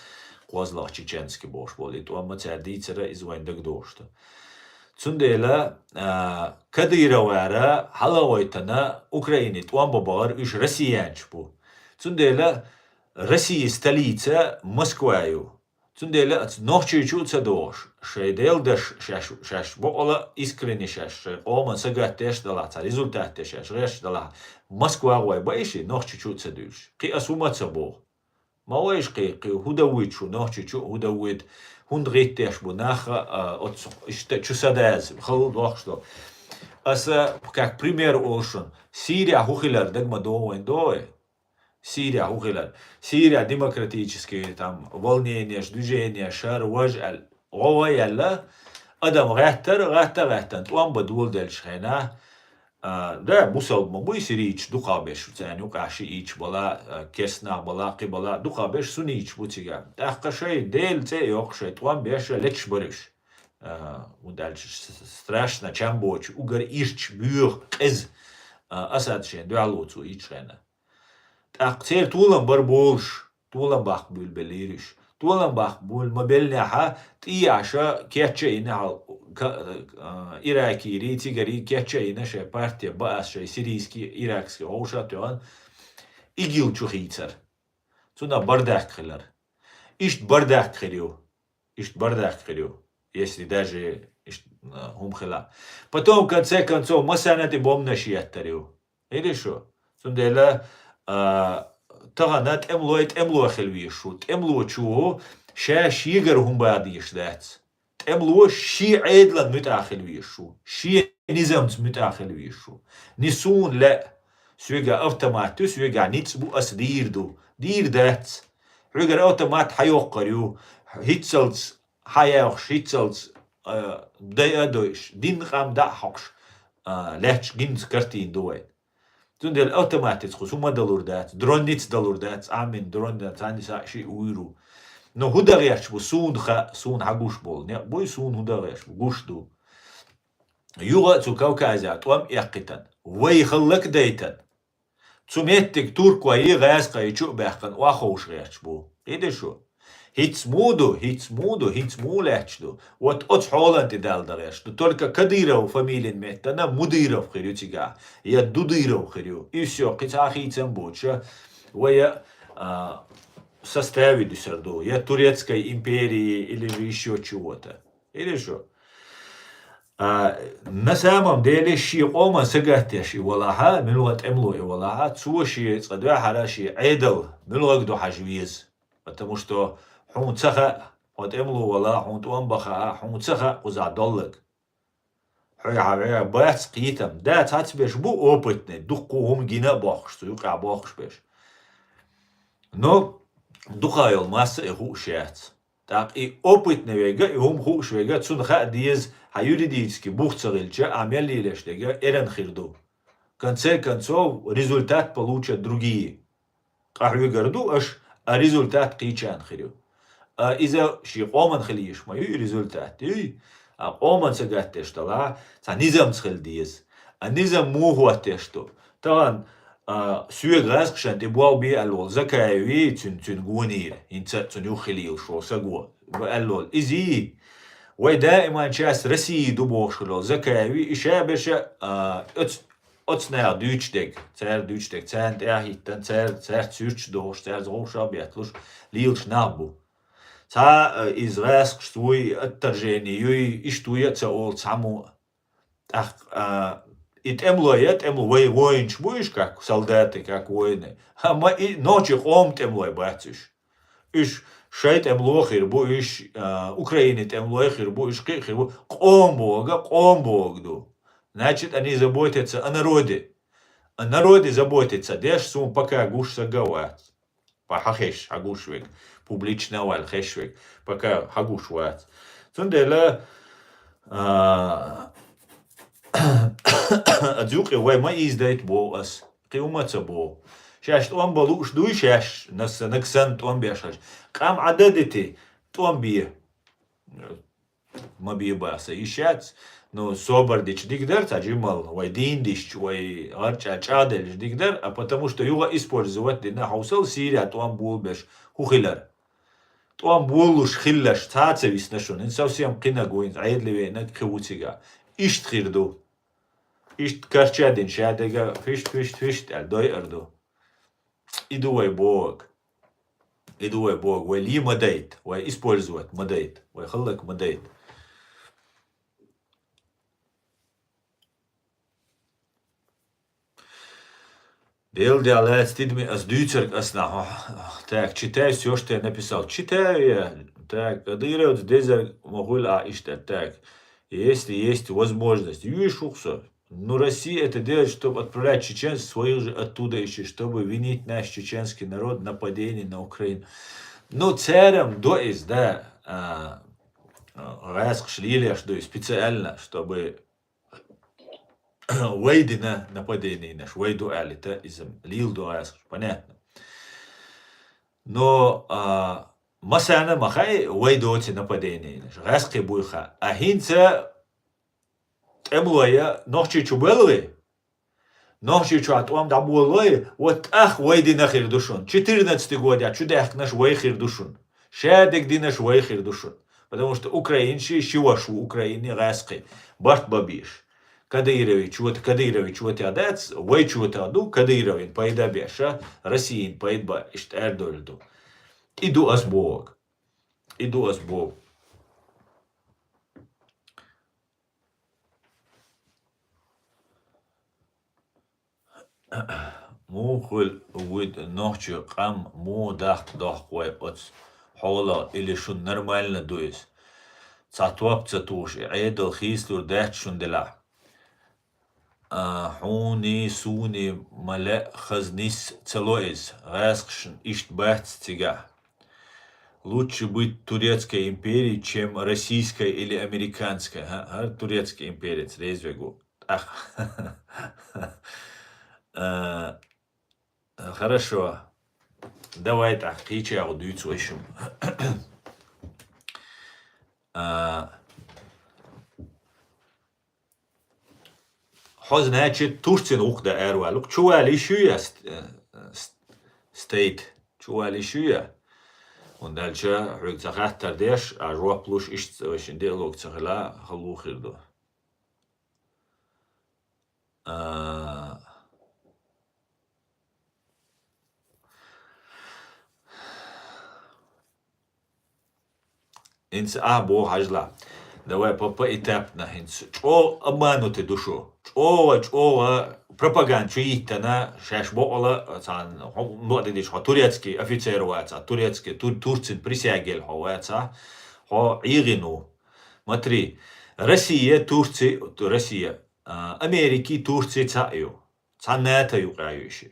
кхозлагӀа чеченский бохуш болу и тӀом а цара дийцира, иза вайн дагадогӀуш ду. Цундела, а, Кадыровара хьала а гӀойтана Украине тӀом бан бахара уьш россиянчаш бу. Цундела Россия столица Москва ю. Цундела оцу Нохчийчу а ца догӀуш, шайн делдаш шаьш, шаьш бокъала искренне шаьш, шайн къоман сагатдеш а далахь, цхьа результат деш шаьш гӀерташ далахь, Москва гӀой баиши Нохчийчу а ца дуьлуш. Кхин ас хӀума а ца боху. Ма вайша кхин, кхин хӀун дан вуьйцу шу Нохчийчу, хӀун дан вуьйцу, хӀунда гӀиттеш бу нах а, оцу иштта чу са даза, хала дохкуш ду. Аса, как пример олу шуна, Сирия хӀун хилар даг ма догӀу вайн догӀе? Сирия хӀун хилар? Сирия демократический, там, волнениеш, движениеш, шар, важ аьлла, гӀо вай аьлла, адам гӀаьттара, гӀатта а гӀаьттана, тӀом бан доладелчу хенахь, а, да, бусалба ма буй сирийчаш дукхахберш, царна юкъахь шиийчаш бала, а, керстанах бала, кхин бала, дукхахберш суннийчаш бу цигахь. ТӀаккха шайн Делан цӀе а йоккхуш, шайн тӀом беш, леташ бара уьш. А, хӀунда аьлча с-, с-, страшно, чам боцу, угар ирча, боьха, къеза, а, Асад шен дуьхьало цо йича хенахь. ТӀаккха церан толам бара болуш, толам баккха буьйлабеллера уьш. Толам баккха буьйлабеллинехьа, тӀе а Ӏаш, кечъяйина хьал-, ка-, а, иракийрий, цигарий кечъяйина шайн партия Баас, шайн сирийский, иракский хьовша а тоьхна, ИГИЛ чу хийцар. Цунах бардак хилар. Иштта бардак хир ю. Иштта бардак хир ю. Если даже иштта, а, хӀума хила. Потом, в конце концов, массарна тӀе бомбанаш еттар ю. Или шу? Цундела, а, тахана тӀемалой тӀемалой хила везаш ву. ТӀемалочо ша шегара хӀума бан дезаш дац. ТӀемало шен Ӏедалан муьтӀахь хила везаш ву. Шен низамца муьтӀахь хила везаш ву. Ни суна лаьа, соьгахь автомат ю, соьгахь ницкъ бу, ас дийр ду. Дийр дац. Хьоьгара автомат хьайоккхур ю. ХӀинццалц хьаяьхуш, хӀинццалц, а, дайа а дойуш, динна къам дӀа а хьокхуш, а, лаьтташ гинца картина ду вайн. Цундела автоматица кхуза хӀума далур дац, дронница далур дац, Ӏамин дронна цхьанна схьа шиъ вуьйр ву. Но хӀун дан гӀерташ бу, суна хаьа, суна хьагуш болу некъ буй, суна хӀун дан гӀерташ бу, гуш ду. Юха а цу Кавказехь тӀом эккхийтина, вай хӀаллакдайтина. Цу меттиг туркойи гӀазкхайчу а баьккхина охьаховша гӀерташ бу. Кхийтий шу? ХӀинца муха ду, хӀинца муха ду, хӀинца муха лаьтташ ду? Вот оцу хьолан тӀе далла дан гӀерташ ду. Только Кадыров фамилин меттана Мудыров хир ю цигахь, я Дудыров хир ю. И всё, кхин цхьа хийцам боцуша, вай, а, составе дуьсур ду, я Турецкой империи или же ещё чего-то. Или шу? А, на самом деле, шен къоман сагатдеш и валахьа, муьлха тӀемало и валахьа, цо шен цкъа дуьхьара шен Ӏедал муьлхарг ду хьажа веза. Потому что хьуна ца хаьа, хьо тӀемало вала, хьуна тӀом бан хаьа, хьуна ца хаьа кхузахь долларг. Хьоьгахь вегӀ бац кхетам. Да, цхьацберш бу опытный, дуккха хӀума гина а бохкуш, цу юкъахь бохкуш берш. Но дукха йолу масса и хууш яц. ТӀаккха и опытный вега, и хӀума хууш вега, цунна хаа деза, хьан юридически бух ца хилча, а мел лелаш дега, эрна хир ду. В конце концов, результат получат другие. Къа хьоьгара ду аша, а результат кхечарна хир ю. А иза шен къоман хила еш ма ю и результат, юй? А къоманца гаттеш далахь, цхьа низамца хила деза. А низам муха хӀоттеш ду? Тахана, а, соьга гӀазкхашна тӀе болх бе аьлла волу Закаеви, цуьнан, цуьнан гонийра, хӀинца а цунна юххе лелаш волу саго, ва аьлла волу. Изий, вай даиман часть России ду бохуш хилла волу Закаеви, и ша берша, а, оц-, оцу наха дуьйцуш дерг, цара дуьйцуш дерг, царна тӀаьхьахӀиттина, цара, цаьрца суьрташ дохуш, цаьрца вовшах а бетталуш, лелаш нах бу. Цхьа, а, иза гӀазкхашца вуй, отторжение юй, иштта вуй а ца олу цхьаммо. ТӀаккха, а, и тӀемалой я, тӀемалой, вай воинаш бу уьш, как солдаты, как воины. Амма и нохчийн къоман тӀемалой бац уьш. Уьш шайн тӀемало хир бу, уьш, а, Украинин тӀемалой хир бу, уьш кхин а хир бу. Къоман бохург, къоман бохург ду. Значит, они заботятся о народе. О народе заботиться деш, суна пока гуш саг а вац. Па хьан хезаш, хьан гуш верг. Публично ваьлла хезаш верг. Пока хьан гуш вац. Цундела, а, а, зукъе вай ма ийздайта боху ас. Кхин хӀума ца боху. Шаьш тӀом бан лууш дуй шаьш, нас-, наг санна тӀом беш хилча. Къам Ӏа дан дити, тӀом бе. Ма бе баса йиш яц. Ну, собар дича дика дара, цхьа жималла, вай дийна дисча, вай гӀарчӀа чӀагӀделча дика дара, а потому что юха использовать дина хьовсал Сирия тӀом болабеш хӀун хилар. ТӀом болалуш хилалаш цхьа а ца висна шуна, хӀинца совсем кхинаг ву, хӀинца Ӏедале веанаг кхин ву цигахь. Иштта хир ду. Иштта карча а дина, шадерг а фишт, фишт, фишт аьлла дойар ду. И ду вай бохург. И ду вай бохург. Вай лий ма дайта, вай использовать ма дайта, вай хӀаллак ма дайта. Дело делается, тидаме ас дуьйцург ас нахьо. Так, читаю всё, что я написал. Читаю я. Так, кадыровец дезарг ма хуьлу а иштта. Так, если есть возможность. Юьйш ву-кх со. Ну, Россия это делает, чтобы отправлять чеченцев своих же оттуда ищи, чтобы винить наш чеченский народ в нападении на Украину. Ну, церам до из, да, а, а, гӀаскхаш лелеш ду специально, чтобы вай дина нападенинаш, вай ду аьллита, иза лийла ду гӀаскхаш, понятно. Но, а, массарна а ма хаьа, вай доцу нападенинаш, гӀаскхий буй хаьа. А хӀинца тӀемалой а Нохчийчу боьллий, Нохчийчохь тӀом дӀаболалой, вот тӀаккха вай дина хир ду шуна. Четырнадцатый годехь чу даьхкинарш вай хир ду шуна. Шадерг динарш вай хир ду шуна. Потому что украинций ши ваша ву Украине гӀаскхий. Барт бан безаш. Кадыровый чота, Кадыровый чотех дац, вай чотех ду, Кадыровн пайда беш, Россин пайда бан иштта аьрдойла ду. И ду ас бохург. И ду ас бохург. Муха хуьлу вуьда нохчийн къам, муха дахка дохку вай оцу хьолах, или шуна нормально ду иза? Цхьа топ ца тухуш, и Ӏедал хийцалур дац шуна делахь. А, хьуний, суний ма лаьа хаза нис ца ло иза, гӀаскхашна иштта бац цигахь. Лучше быть турецкой империей, чем российской или американской. ХӀа, хӀара турецкий имперец, реза вегу. ТӀаккха. А, хорошо. Давай тӀаккха кхечу агӀо дуьйцу вай шуна. А, хьо, значит, Турцина вукху дан араваьлла. Чувала йиш ю я ст-, э, ст-, стейт? Чувала йиш ю я? ХӀунда аьлча хьоьга цхьа хаттар деш, а жоп луш иштта вайшин диалог ца хила, хала хир ду. А, ХӀинца а боху хьажала. Давай по, поэтапно хӀинца. ЧӀогӀа обманутый ду шу. ЧӀогӀа, чӀогӀа пропаганда чу йиттана, шаьш бокъала, цхьана, хьо, бакъдерг дийцича, хьо турецкий офицер вац, а турецкий, тур-, Турцин присягель хьо вац, а хьо ӀийгӀина ву. Смотри, Россия, Турция, Россия, а, Америки, Турция цхьаъ ю. Цхьа НАТО юкъа ю иши.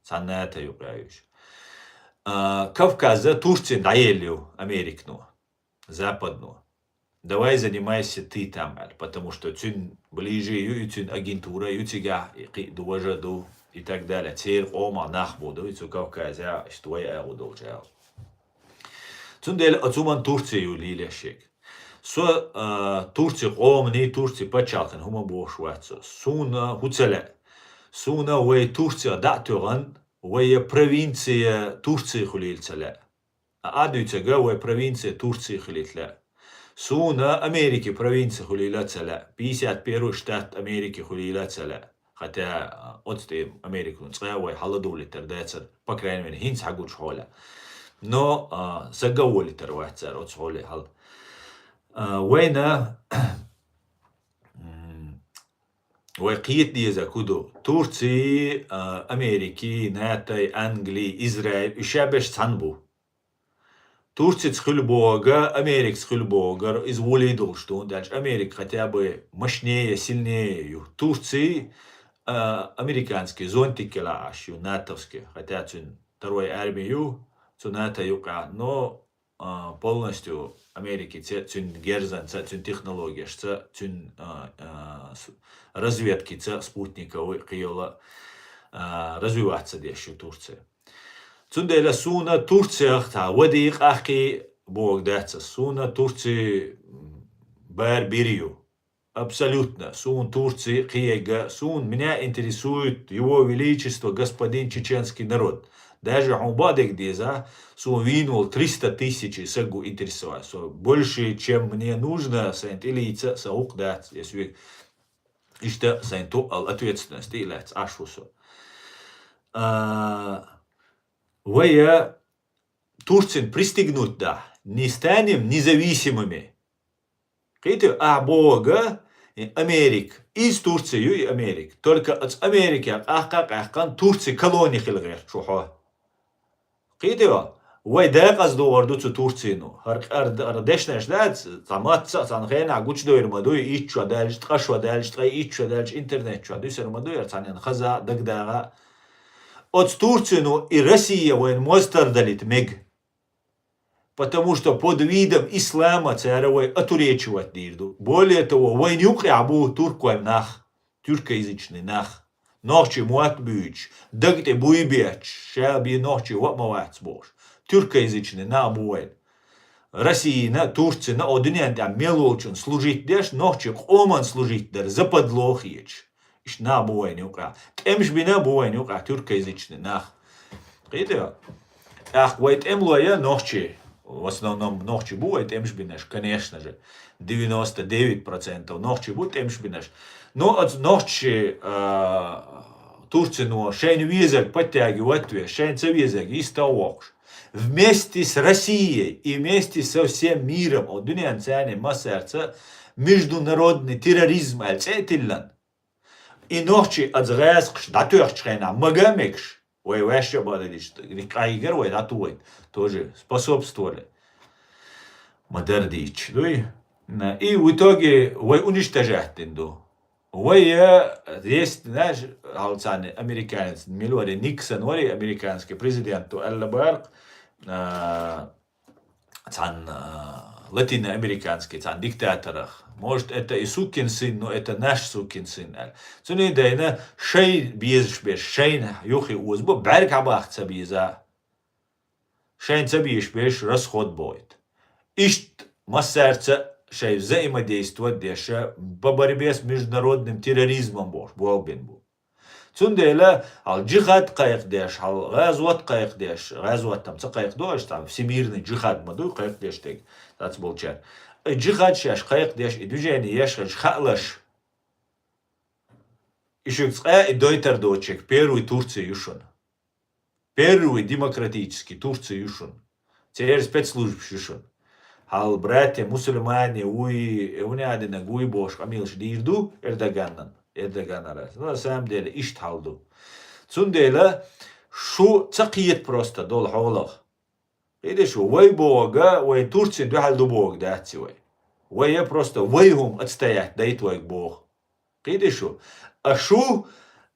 Цхьа НАТО юкъа ю иши. А, Кавказа Турцин дӀаелла ю Американо, западно. Давай занимайся ты там, аьлла, потому что цуьнан ближе ю, и цуьнан агентура ю цигахь, и кхин а дожа ду, и так далее. Церан къомах нах бу ду, и цу Кавказехь, иштта вай агӀо долчу агӀо. Цундела оцу хӀуманна Турция ю лелеш шега. Со, а, Турци къомани, Турци паччахьалкхен хӀума бохуш вац со. Суна хӀу ца лаьа. Суна вай Турцех дӀа а тоьгӀан, вай провинция Турци хуьлийла ца лаьа. А дуьйцург вай провинция Турци хуьлийла лаьа. Суна Америки провинция хуьлийла ца лаьа. Пятьдесят первый штат Америки хуьлийла ца лаьа. Хотя, а, оцу тӀе Американо цкъа а вай хьаладовлийтар дацар, по крайней мере, хӀинца хьагучу хьолехь. Но, а, сага а волийтар вац цара оцу хьоле хьал. А, вайна, м, вай кхета деза кху ду. Турци, а, Америки, НАТО, Англи, Израиль, уьш шабеш цхьаьна бу. Турцица хуьлу бохург, Америкаца хуьлу бохург, иза вуьлий долуш ду, хӀунда аьлча Америка хотя бы мощнее, сильнее ю. Турци, а, американский зонтик кела Ӏаш ю, натовский, хотя цуьнан второй арми ю, цу НАТО юкъахь, но, а, полностью Америкица, цуьнан герзанца, цуьнан технологешца, цуьнан, а, а, с-, разведкица, спутниковый, кхийолу, а, развиваться деш ю Турция. Цундела суна Турцех цхьа вади къахкхий бохург дац ас. Суна Турци бара бир ю. Абсолютно. Суна Турци кхиега, суна, меня интересует его величество, господин чеченский народ. Даже хьуна бадег деза, суна вийна волу триста тысяч сагу интересовать. Со больше, чем мне нужно, сайн тӀелийца, сан гӀуллакх дац, я сви-, иштта сайн туъал ответственность тӀе а лаьцна Ӏаш ву со. А, вая Турцин пристегнуть дахь, не станем независимыми. Кхийтий, ахь бохург, и Америка. Иза Турция ю, и Америка. Только оцу Америка къахка а къаьхкана Турция колони хила гӀерта шу хьо. Кхийтий, вай декъаза догӀур ду цу Турцино. ХӀара къар-, хӀара дешнаш дац, цхьа матца а цхьана хенахь гучудойр ма дуй, итт шо даьлча, ткъа шо даьлча, ткъе итт шо даьлча, интернет чохь дуьсур ма дуй, хӀара цхьанна хаза а, дагадагӀа а. Оцу Турцино и Россия вайна мостар далийта мега. Потому что под видом ислама цара вай отуречивать дийр ду. Более того, вайна юкъехь бу туркойн нах, тюркоязычный нах. Нохчий мотт буьйцуш, даг тӀе буй бетташ, ша бен нохчий ваъ ма вац бохуш. Тюркоязычный нах бу вайна. Россина, Турцина, о дуьнен тӀехь мел волчун служить деш, нохчий къоман служить дар, западло хеташ. Иштта нах бу вайна юкъахь. ТӀемаш бина бу вайна юкъахь тюркоязычный нах. Кхийтий? ТӀаккха вай тӀемалой нохчий. В основном нохчий бу вай тӀемаш бинарш, конечно же. Девяносто девять процентов нохчий бу тӀемаш бинарш. Но оцу нохчий, а, Турцино шайна везарг подтягивать веш, шайна ца везарг йиста а воккхуш. Вместе с Россией и вместе со всем миром, о, дуьнен царна массаьрца международный терроризм аьлла цӀе а тиллина. И нохчий оцу гӀазкхаша дӀатоьхчу хенахь мага а мегаш, вай ваьшша а бадалича, къахьийгара вай дӀатухуйта, тоже способствовали. Ма-дарра дийцича, дуй? И в итоге вай уничтожать дина ду. Вай, э, есть, знаешь, хьалцарна американец, мила вара, Никсон вара, американский президент ву аьлла бакъ, а, цхьана, а, латиноамериканский цхьана диктаторах. Может, это и сукин сын, но это наш сукин сын, аьлла. Цуьнан дайна шайн безаш берш, шайна юххе озабо, бӀаьрг хьабаха ца беза. Шайн ца безаш берш расход бойту. Иштта массаьрца шайн взаимодействовать деш, по борьбе с международным терроризмом бохуш, болх бина бу. Цундела хьал джихад кхайкхадеш, хьал гӀазот кхайкхадеш, гӀазот-м ца кхайкхадо аша, цхьа всемирный джихад ма дуй кхайкхадеш дерг, цхьацца болчара. И джихад шаьш кхайкхадеш, и движение еш хилча хаалаш. И шуьга цкъа а и дойтар доцург первый Турция ю шуна. Первый демократический Турция ю шуна. Церан спецслужбаш ю шуна. Хьал братья мусульмане вуй, э, унядинаг вуй бохуш къамелаш дийр ду Эрдоганан, Эрдоганара. Но на самом деле иштта хьал ду. Цундела шу ца кхета просто долу хьолах. Кхийтий шу, вай бохург, вай Турцин дуьхьал ду бохург дац и вай. Вай я просто вай хӀума отстоять дайта вайга боху. Кхийтий шу? А шу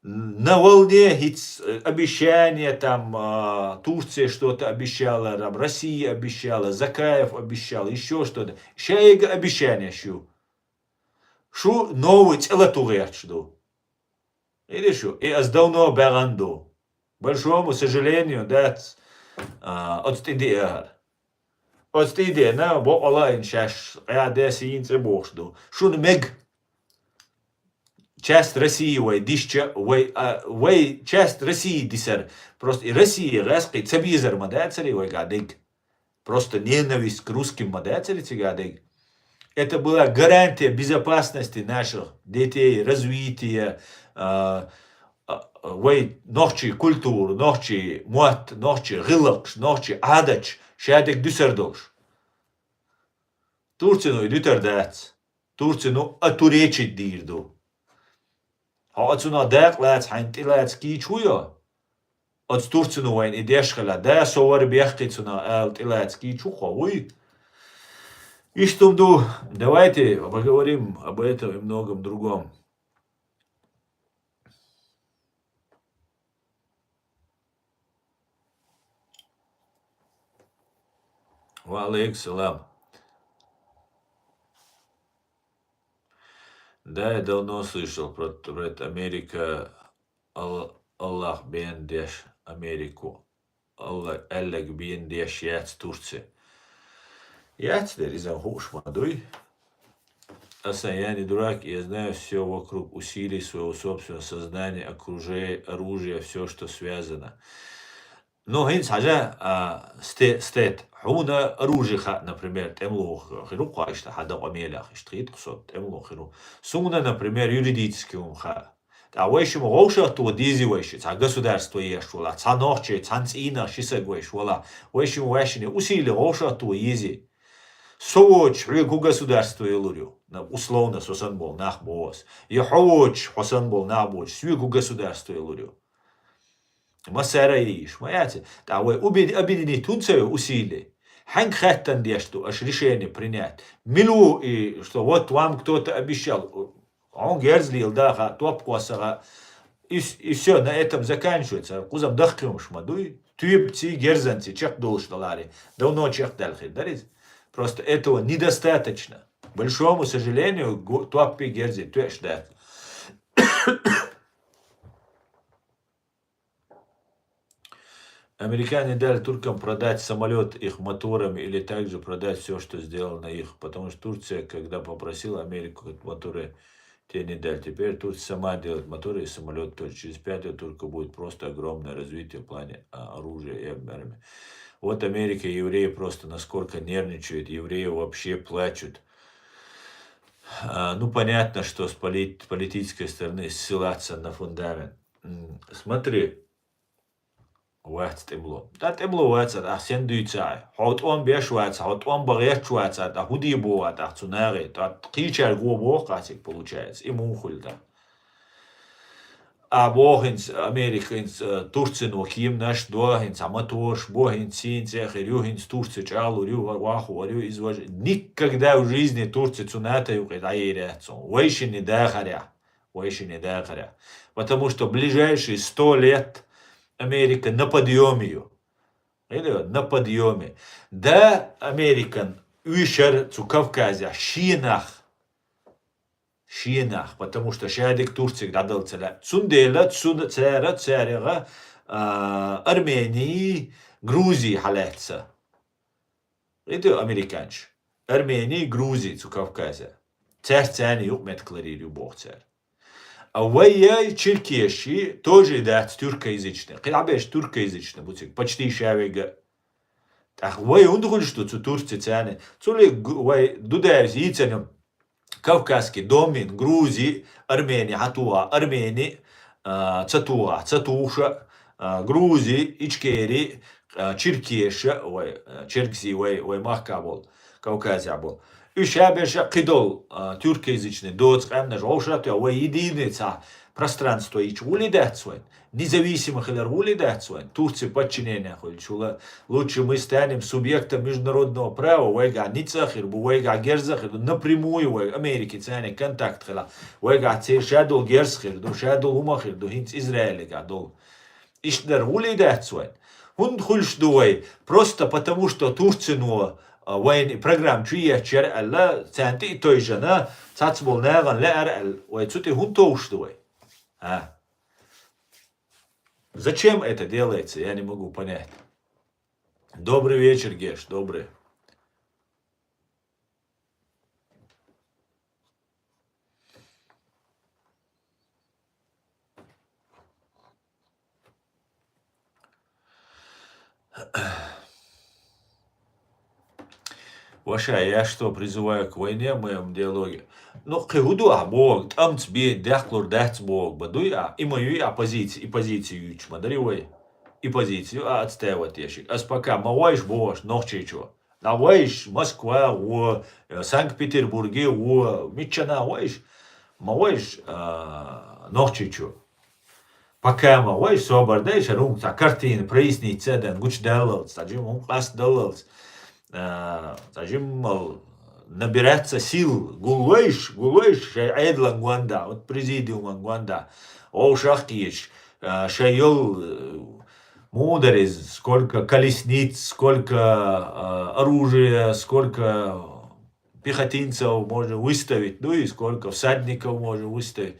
на волне хӀинца, э, обещание там, а, Турция что-то обещала, там, Россия обещала, Закаев обещал, ещё что-то. Шайга обещание шу. Шу новый цӀе лату гӀерташ ду. Кхийтий шу? И ас давно баьгӀан ду. Большому сожалению, дац, а, оцу тӀе диъ ахьар. Оцу тӀе а деана, бокъала а йина шаьш къа де сийна цӀе бохуш ду. Шуна мега. Часть России вай дисча, вай, а, вай часть России дисар. Просто и Россия гӀаьскхи ца безар ма дацаре вайга дерг. Просто ненависть к русским ма дацаре цига дерг. Это была гарантия безопасности наших детей, развития, а, а, вай нохчий культура, нохчий мотт, нохчий гӀиллакхаш, нохчий Ӏадаташ, шадерг дуьсар долуш. Турцино и дуьтар дац. Турцино а туречить дийр ду. Хьо а цунах дакъа лаца, хьайна тӀе лаца кийча ву йо? Оцу Турцино вайна и деш хила, да, со вара бехкий цунах ала тӀе лаца кийча ву хьо, вуй? Иштта хӀума ду, давайте поговорим об этом и многом другом. Ва алейкум салам. Да, я давно слышал про, про это. Америка, Ал-, Аллах бен деш Америку. Алла, Аллаг бен деш яц Турция. Яц дер, иза хууш ма дуй. Аса я не дурак, я знаю все вокруг усилий своего собственного сознания, окружения, оружия, все, что связано. Ну, хӀинца хьажа, а, сте-, стет. Хьуна оружие хаьа, например, тӀемло хир ву кхо иштта, хьан дакъа мелех иштта хӀиттахь со, тӀемло хир ву. Суна, например, юридически хӀума хаьа. ТӀаккха вайшимма вовшахтоха дезий вайши, цхьа государство еш вала, цхьа нохчий, цхьана цӀийнах ши саг вайш вала, вайшимма вайшине усилий вовшахтоха езий. Со воцуш хьоьга хӀун государство йолур ю? На, условно, со санна болу нах боху ас. Я хьо воцуш, хьо санна болу нах боцуш, соьга хӀун государство йолур ю? Массара а йиш, ма яц. ТӀаккха вай уби-, объединить хӀунда ца йо усилий? Хьаьнга хаьттина деш ду аша решение принять? Мила ву и, что вот вам кто-то обещал, хьуна герз леладаха, топ кхоссаха, и с-, и всё, на этом заканчивается. Кхузам дахкхимаш ма дуй. Туьйбаций, герзанций чекхдолуш даларе. Давно чекхдаьлла хир дара иза. Просто этого недостаточно. К большому сожалению, го-, топпи герзи тоьаш дац. Американе дали туркам продать самолет их моторами или также продать все, что сделано их. Потому что Турция, когда попросила Америку, моторы те не дали. Теперь Турция сама делает моторы и самолет тоже. Через пять лет турка будет просто огромное развитие в плане, а, оружия и армии. Вот Америка и евреи просто насколько нервничают. Евреи вообще плачут. А, ну, понятно, что с полит-, политической стороны ссылаться на фундамент. М, смотри, вац тӀемло. Да, тӀемло вац, ахь сен дуьйцахь? Хьо тӀом беш вац, хьо тӀом бан гӀерташ вац, ахь хӀун де боху ахь цу нахе? Ткъа кхечаьрга го боху ахь цига, получается. И муха хуьлу тӀаккха? А боху хӀинца, Америка хӀинца, э, Турцино кеманаш до, хӀинца мотораш бо, хӀинца сийна цӀе хир ю, хӀинца Турция чӀагӀлур ю, вахар вахар ю, иза важа. Никогда в жизни Турция цу НАТО юкъе дӀаер яц цунна. Вайшинна дахарехь. Вайшинна дахарехь. Потому что ближайшие сто лет Америка на подъёме ю. Или на подъёме. Да, Американ уьйшар цу Кавказехь шен нах. Шен нах. Потому что шадерг Турцига дӀадала ца лаьа. Цундела цу-, цара, царех, а, Армени, Грузи хьалаьцна. И ду американцаш. Армени, Грузи цу Кавказе. Цаьрца царна юкъа меттиг ларийр ю боху цара. А вай яй черкеши тоже дац тюркоязычный. Кхин а беш тюркоязычный бу цига. Почти ша вега. ТӀаккха вай хӀунда хуьлуш ду цу Турци царна? Цули г-, вай Дудаевс йийцарна Кавказский дом йина, Грузи, Армени хьан тухахь, Армени, а, ца тухахь, ца тухуша, а, Грузи, Ичкери, а, Черкеша, вай, а, Черкси, вай, вай махка болу, Кавказехь болу. Уьш ша берша кхидолу, а, тюркоязычный доцу къаьмнаш вовшахтоьхна, вай единый цхьа пространство йича гӀули дац вайн. Независимо хилар гӀули дац вайн. Турци подчинение хуьлучула, лучше мы станем субъектом международного права, вайгахь ницкъа хир бу, вайгахь герза хир ду, напрямую вай Америки царна контакт хила, вайгахь церан ша долу герз хир ду, ша долу хӀума хир ду, хӀинца Израилегахь долу. Иштта дар гӀули дац вайн. ХӀунда хуьлуш ду вай? Просто потому, что Турцино, а, вайн и программа чу етташ яра аьлла, царна тӀе а тойжана, цхьацца болу нахана лаьара аьлла, вай цу тӀе хӀунда товш ду вай? А? Зачем это делается? Я не могу понять. Добрый вечер, Геш, добрый. Ваша, я что, призываю к войне в моем диалоге? Ну, кхы хӀун ду ахь боху, тӀамца бен дехкалур дац боху, бан дуй ахь? И ма юй ахь позици, и позици юьйцуш ма дарий вай. И позици ю а отстаивать еш. Ас пока ма вайша боху нохчийчо. ДӀа вайша, Москва а во, Санкт-Петербурге а во, миччана а вайша, ма вайша, а, нохчийчо. Пока ма вай, собар дай, шарунг цхьа картина прояснить ца дан, гучу даллалц, цхьа жим хӀун къаст даллалц, а, цхьа жиммал набираться сил, гулвайш, гулвайш, шай Ӏедалан гонда, вот президиуман гонда, вовшах кхеташ, а, шай йол, э, муха дара иза, сколько колесниц, сколько, а, оружия, сколько пехотинцев можно выставить, ну и сколько всадников можно выставить.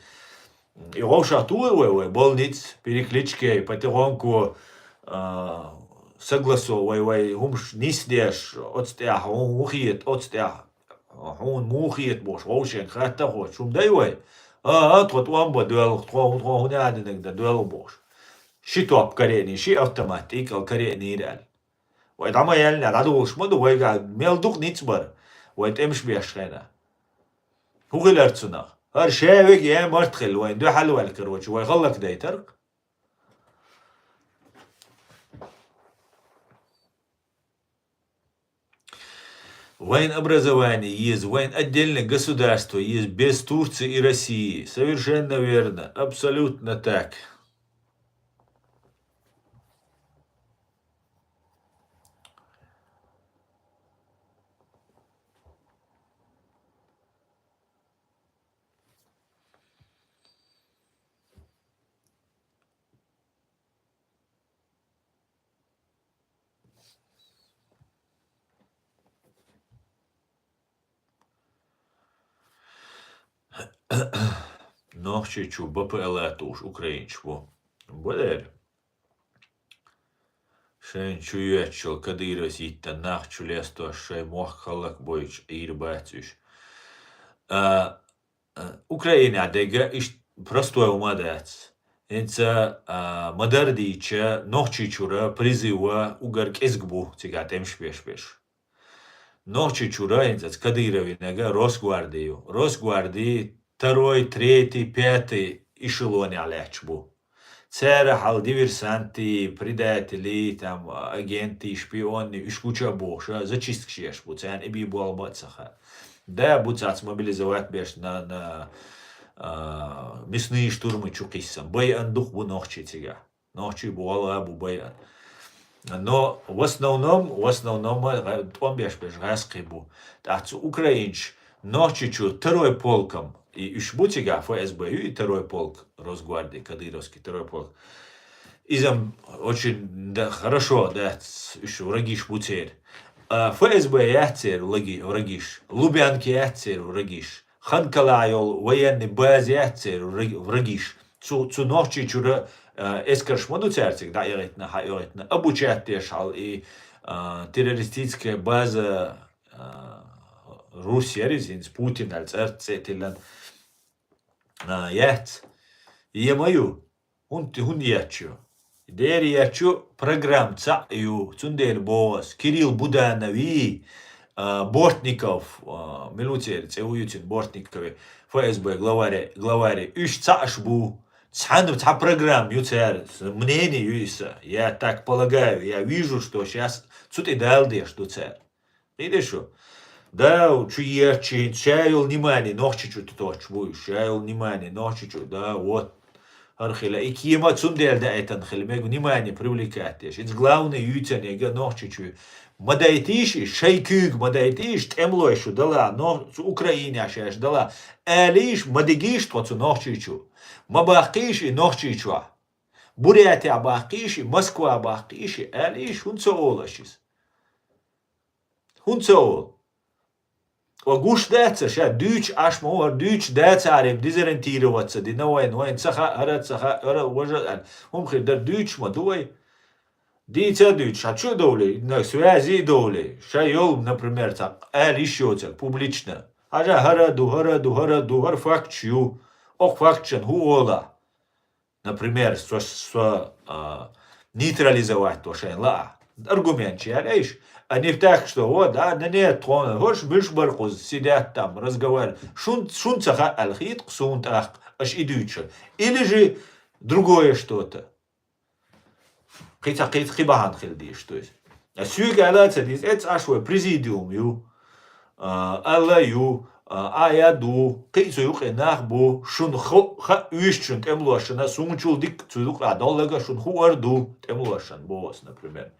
И вовшах тухий вай, вай больниц, переклички, потихоньку, а, согласовывай, вай хӀумаш нисдеш, оцу тӀехь хьуна хӀун хета, оцу тӀехь хьуна муха хета бохуш, вовшен хатта а хоттуш, хӀума дай вай? А, а, тхо тӀом бан доьлху, тхо, тхо хӀун а динарг дан доьлху бохуш. Ши топ карийна, ши автомат тӀекӀал карийнийра аьлла. Вай дӀа ма яьллинехь, дӀадугӀуш ма ду, вайгахь мел дукха ницкъ бара, вай тӀемаш беш хенахь. ХӀун хилар цунах? ХӀара шаверг я март хилла, вайн дуьхьал ваьлла, короче, вай хӀаллакдайтарх. Вайн образование еза, вайн отдельное государство еза, без Турции и России. Совершенно верно, абсолютно так. Нохчийчу Б П Л а тухуш украинчу бу. Бу дера. Шайна чу йоьттучул Кадыровс йиттан нах чу лестош шайн мохк хӀаллакбойтуш Ӏийр бац уьш. А, а, Украинехь дерг иштта простой хӀума дац. ХӀинца, а, ма-дарра дийцича, Нохчийчуьра призыва уггар кӀезиг бу цигахь тӀемаш беш берш. Нохчийчуьра хӀинца оцу Кадыровнага Росгварди ю. Росгварди второй, третий, пятый эшелонехь лаьтташ бу. Цара хьал диверсантий, предателий, там, агентий, шпионий, уьш гуча а бохуш, зачисткаш еш бу. Царна и бий болх бан а ца хаьа. Да, бу цац мобилизовать беш на, на, а, мясные штурмы чу кхиссина. Байъина дукха бу нохчий цигахь. Нохчий бу, гӀалгӀа бу, байъина. Но в основном, в основном, гӀа-, тӀом беш берш гӀаьскхий бу. ТӀаккха цу украинчу Нохчийчу второй полком, и уьш бу цигахь, Ф С Б ю и второй полк, Росгвардии, кадыровский второй полк. Иза очень, да, хорошо дац, уьш врагиш бу церан. А Ф С Б яц церан враги-, врагиш, Лубянка яц церан врагиш. Ханкалахь йолу военный база яц церан вра-, врагиш. Цу, цу Нохчийчуьра, а, эскарш ма ду цаьрца дӀаоьгӀийтина, хьаоьгӀийтина, обучать деш хьал и, а, террористическая база, а, Русь яра иза, хӀинца Путин аьлла цӀарца цӀе тиллина, а, яц. И ма ю. ХӀунда, хӀунда етташ ю? Дера етташ ю, программа цхьаъ ю, цундела боху ас, Кирилл Буданови, а, Бортников, а, мила ву церан цӀе ву ю цуьнан, Бортникови, Ф С Б главари, главари, уьш цхьаъш бу. Цхьана, цхьа программа ю церан, мнение ю иза. Я так полагаю, я вижу, что щас цу тӀе дала деш ду цара. Кхийтира шу? Да, чу еччи, ша йолу внимание Нохчийчу тӀе тоттуш бу уьш, ша йолу внимание Нохчийчу, да, вот. ХӀара хила, и кема цундела даийтина хила, мега внимание привлекать деш. Иза главный юьйцан яга Нохчийчу. Ма дайтийша и, шайн куьйга ма дайтийша, тӀемалой шу дала, но цу Украинехь шаьш дала, алийша, ма дигийша тхо цу Нохчийчу. Ма баккхийша и Нохчийчохь. Бурятехь баккхийша и, Москва баккхийша и, алийша, хӀунда ца олу аша иза? ХӀунда ца олу? Ткъа гуш дац ша, дуьйцуш Ӏаш ма ву, хӀара дуьйцуш дацахьара, дезориентироваться дина вайна, вайна ца хаьа, хӀара ца хаьа, хӀара важа аьлла. ХӀума хир дара, дуьйцуш ма ду вай. Дийца а дуьйцуш, хьан чу а довлий, на связи а довлий, ша йолу, например, цхьа ала йиш йоцург, публично. Хьажа, хӀара а ду, хӀара а ду, хӀара а ду, хӀара факташ ю. Окху факташна хӀун олахь? Например, со, со, а, нейтрализовать до шайн лаа. Аргумент яьлла айш. А не так, что вот, да, да нет, тхона, хош, билш бар кхуз, сидят там, разговаривают. Шун, шун ца хаьа аьлла хеташ суна тӀаккха, аш и дуьйцуш. Или же другое что-то. Кхин ца, кхин ца, кхин бахьана хила дезаш, то есть. А соьга аьлла ца деза, эцца аш вай президиум ю. А, аьлла ю, а, а я ду, кхин цу юкъе нах бу, шун хо-, ха уьш шун тӀемалошна, суна чул дика цу юкъа доллага шун хуур ду, тӀемалошна боху ас, например.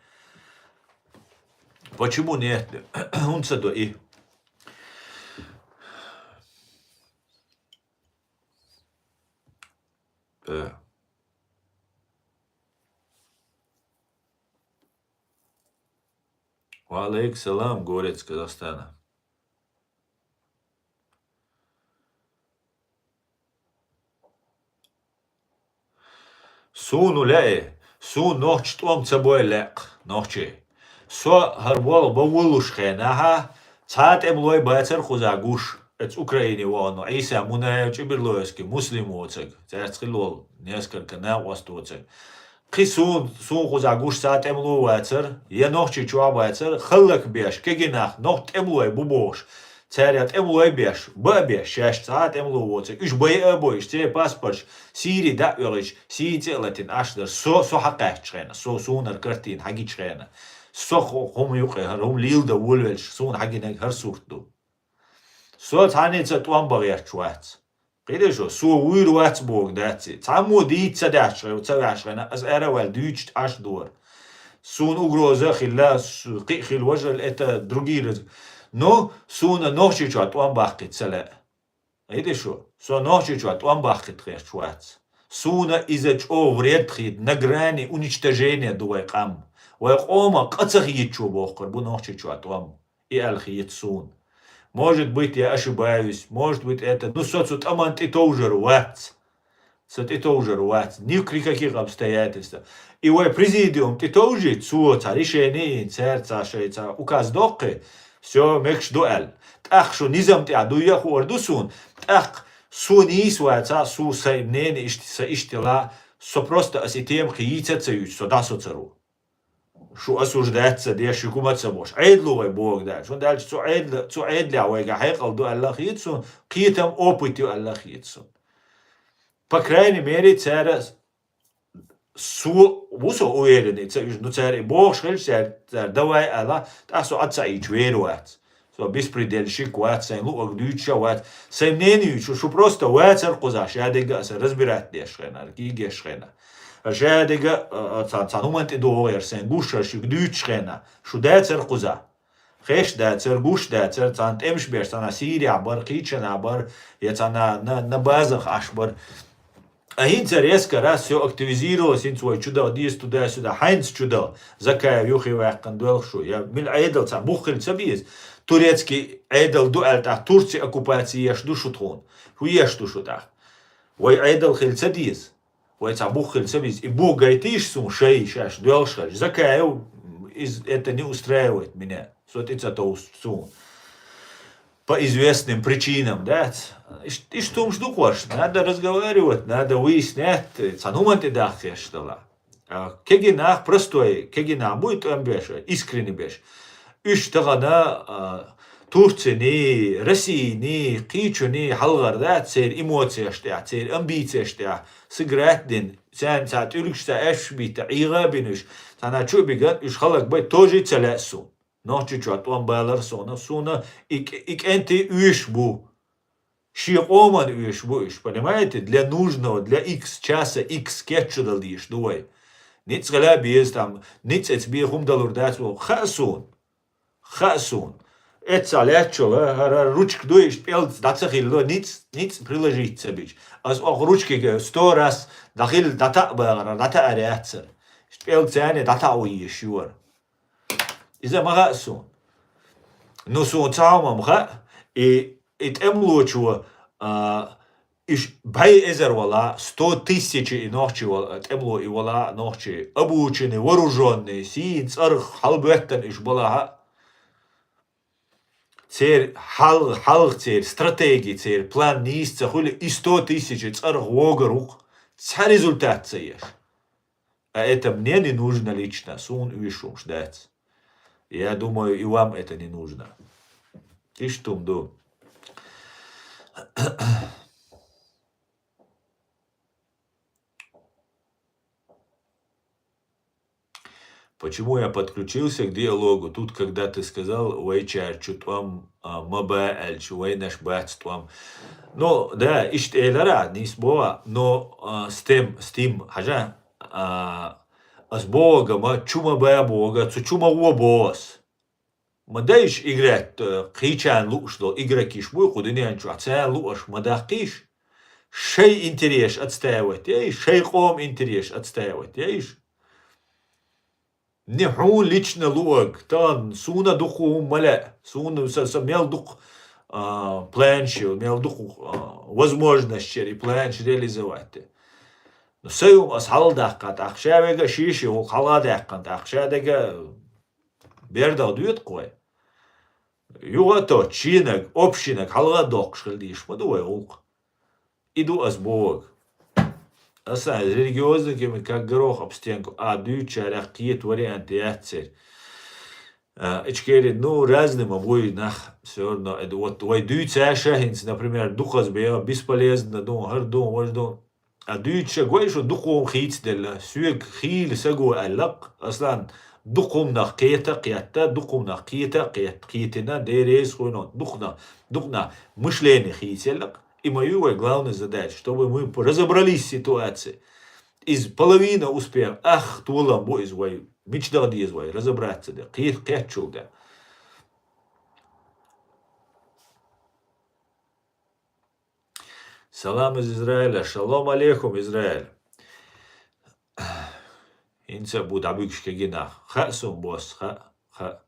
Почему нет? ХӀунда ца до и? Э. Ва алейкум салам, Горец Казахстана. Суна лаьа, суна нохча тӀом ца бой лаьа, нохчий. Со хӀара болх бан волуш хенахьа, цхьа а тӀемалой бацар кхуза гуш, эца Украине вахана Ӏийса Мунаев, Чибирлоевский, Муслим воцаг, цаьрца хилла волу несколько накъост воцаг. Кхин суна, суна кхуза гуш цхьа а тӀемало вацар, я нохчий чохь бацар, хӀаллакбеш, кегий нах, нохча тӀемалой бу бохуш, цара тӀемалой беш, бан а беш, шаьш цхьа а тӀемало воцар. Уьш байа а бой, уьш церан паспорташ Сири дӀа а оьгӀича, Сирин цӀе а латийна Ӏаш дара. Со, со хьакхаьчча хенахь, со, суна хӀара картина хьагича хенахь, со хӀу-, хӀума юкъе, хӀара хӀума леладан волавелча, суна хьагинарг хӀара сурт ду. Со цхьанница а тӀом бан гӀерташ вац. Кхидерш, со вуьйр вац боху дац и. Цхьаммо дийца ца даьхьаш хе-, ца ваьхьаш хенахь, аса ара а ваьлла дуьйцуш Ӏаш дора. Суна угроза а хилла, с-, кхин а хилла важа, это другие раз-, но суна нохчий чохь тӀом баккхийта ца лаьа. Кхидерш, со нохчий чохь тӀом баккхийта гӀерташ вац. Суна иза чӀогӀа вред хета, на грани уничтожения ду вай къам. Вай къоман къа ца хетачо бохкур бу нохчий чохь тӀом. И аьлла хета суна. Может быть, я ошибаюсь, может быть, это, ну, со цу тӀаман тӀетовжар вац. Со тӀетовжар вац. Ни при каких обстоятельствах. И вай президиум тӀетовжийта, цо цхьа решение йина, цаьрца шайца указ доккхий, всё, мегаш ду аьлла. ТӀаккха шу низам тӀехь дуй а хуур ду суна. ТӀаккха со нийса ваца, со сайн мнение иштта, сан иштта ла, со просто ас и тема кхин йийца а ца юьйцу, со дӀасоцур ву. Шу осуждать ца деш, шуьга хӀума ца бохуш. Ӏедало вай боху даьлча. ХӀунда аьлча цу Ӏедал-, цу Ӏедалехь вайгахь хьекъал ду аьлла хета суна, кхетам, опыт ю аьлла хета суна. По крайней мере, цара с-, со, ву со уверенный, ца уьш, ну, цара и бохуш хилча, цара, цара давай аьлла, тӀаккха со Ӏад ца Ӏийча вер вац. Со беспредельщик вац, сайн луъург дуьйцуш а вац. Сайн мнение ю, шу, шу просто вацар кхузахь, шадерг а аса разбирать деш хенахь, кийгеш хенахь. Шадерг а, а, а, цхьа, цхьа хӀуманна тӀе догӀу яра сайн гуш, шуьга дуьйцуш хенахь. Шу дацар кхузахь. Хеш дацар, гуш дацар, цхьана тӀемаш беш, цхьана Сирехь бара, кхечанхьа бара, я цхьана на, на базах Ӏаш бара. А хӀинца резко раз всё активизировалось, хӀинца вай чу даха деза туда-сюда, хьайнца чу даха, Закаев юххе ваьккхина доьлху шу, я мила Ӏедал цхьа бух хила ца беза, турецкий Ӏедал ду аьлла тӀаккха Турци оккупаци еш ду шу тхуна, хӀу еш ду шу тӀаккха? Вай Ӏедал хила ца деза, вай цхьа бух хила ца беза, и бух гайтийша суна шай шаьш доьлхуш хилча, Закаев из, это не устраивает меня, со тӀе ца товсу суна. По известным причинам, да? Иш-, иштта хӀумаш ду кхош. Надо разговаривать, надо выяснять, цхьана хӀуманна тӀе даха хеш дала. А, кегий нах, простой, кегий нах буй тӀом беш, искренне беш. Уьш тахана, а, Турцини, Россини, кхечуни хьалхара, да, церан эмоцияш тӀехь, церан амбицияш тӀехь, сыграть дина, царна цхьа тӀулгаш, цхьа аьшпаш битта, ӀийгӀа а бина уьш, цхьана чу а биган, уьш хӀаллакбай тоже ца лаьа суна. Нохчийчохь тӀом балар суна, суна и кӀ-, и кӀентий оьшуш бу. Шен къоман оьшуш бу уьш, понимаете? Для нужного, для икс часа икс кеччу дала дезаш ду вай. Ницкъ хила а беза там, ницкъ эца бен хӀума далур дац боху. Хаьа суна. Хаьа суна. Эццахь лаьттачул, хӀара ручка дуй, иштта пӀелгаца дӀа ца хилла, ницкъ, ницкъ приложить ца бича. Ас оха ручкига сто раз дӀахилла, дӀатаӀа бахара, дӀатаӀар яцара. Иштта пӀелгаца а дӀатаӀа ву езаш юара. Иза ма хаьа суна. Ну, суна цхьа хӀума ма хаьа, и, и тӀемалочо, а, иш бӀе эзар вала, сто тысячи и нохчи вала, тӀемало и вала нохчи, обученный, вооружённый, сийна цӀарах хьалабоьттана иш балахьа. Церан хьал-, хьалха церан стратеги, церан план нийса ца хуьлу, и сто тысячи цӀарах вогар ву-кх, цхьа результат ца еш. А это мне не нужно лично, суна уьш хӀумаш дац. Я думаю, и вам это не нужно. Иштта хӀума ду. Почему я подключился к диалогу? Тут, когда ты сказал, вай чар чу тӀом, а, ма ба аьлча, вайнаш бац тӀом. Ну, да, иштта элира, нийса боху, но, а, стем, стим, хьажа, а, ас боху ма чу ма ба боху, цу чу ма гӀо боху ас. Ма дайша играть, э, кхечарна лууш долу игрокаш буй кху дуьнен чохь, царна лууш ма даккхийша. Шайн интерес отстаивать яйша, шайн къоман интерес отстаивать яйша. Не хьуна лично луъаг, тахана суна дукха хӀума ма лаьа, суна са, са мел дукха, а, планаш ю, мел дукха, а, возможносташ яра и планаш реализовать де. Но сайн хӀума ас хьалдаккха тӀаккха, ша вега шиша, хӀокху хьалха даьккхина тӀаккха, ша дега бердах доьду-кх вай. Юха а тоьттуш, шенаг, общинаг хьалха а доккхуш хила дийш ма ду вай гӀуллакх. И ду ас бохург. Аса религиозниками как горох об стенку, а дуьйцучарех кхета вариант яц церан. А, ичкери, ну, разный ма буй нах, всё равно, это вот вай дуьйцуш а хӀинца, например, дукхаза бен, бесполезно ду, хӀара ду, важа ду. А дуьйцуш а гой шу дукха хӀума хийцаделла, соьга хийла са го аьлла-кх, Аслан, дукха хӀуманах кхета а кхетта, дукха хӀуманах кхета а кхет-, кхетина, Дела реза хуьлда, дукханах, дукханах мышление хийцаелла-кх. И ма ю вай главная задача, чтобы мы разобрались в ситуации. Иза половина успеха, ах, толам бу иза вай, мича даха деза вай, разобраться де, кхе-, кхетчул де. Салам из Израиля. Шалом алейкум, Израиль. ХӀинца а бу дӀабуьгуш кегий нах. Хаьа суна, босс, хаьа, хаьа.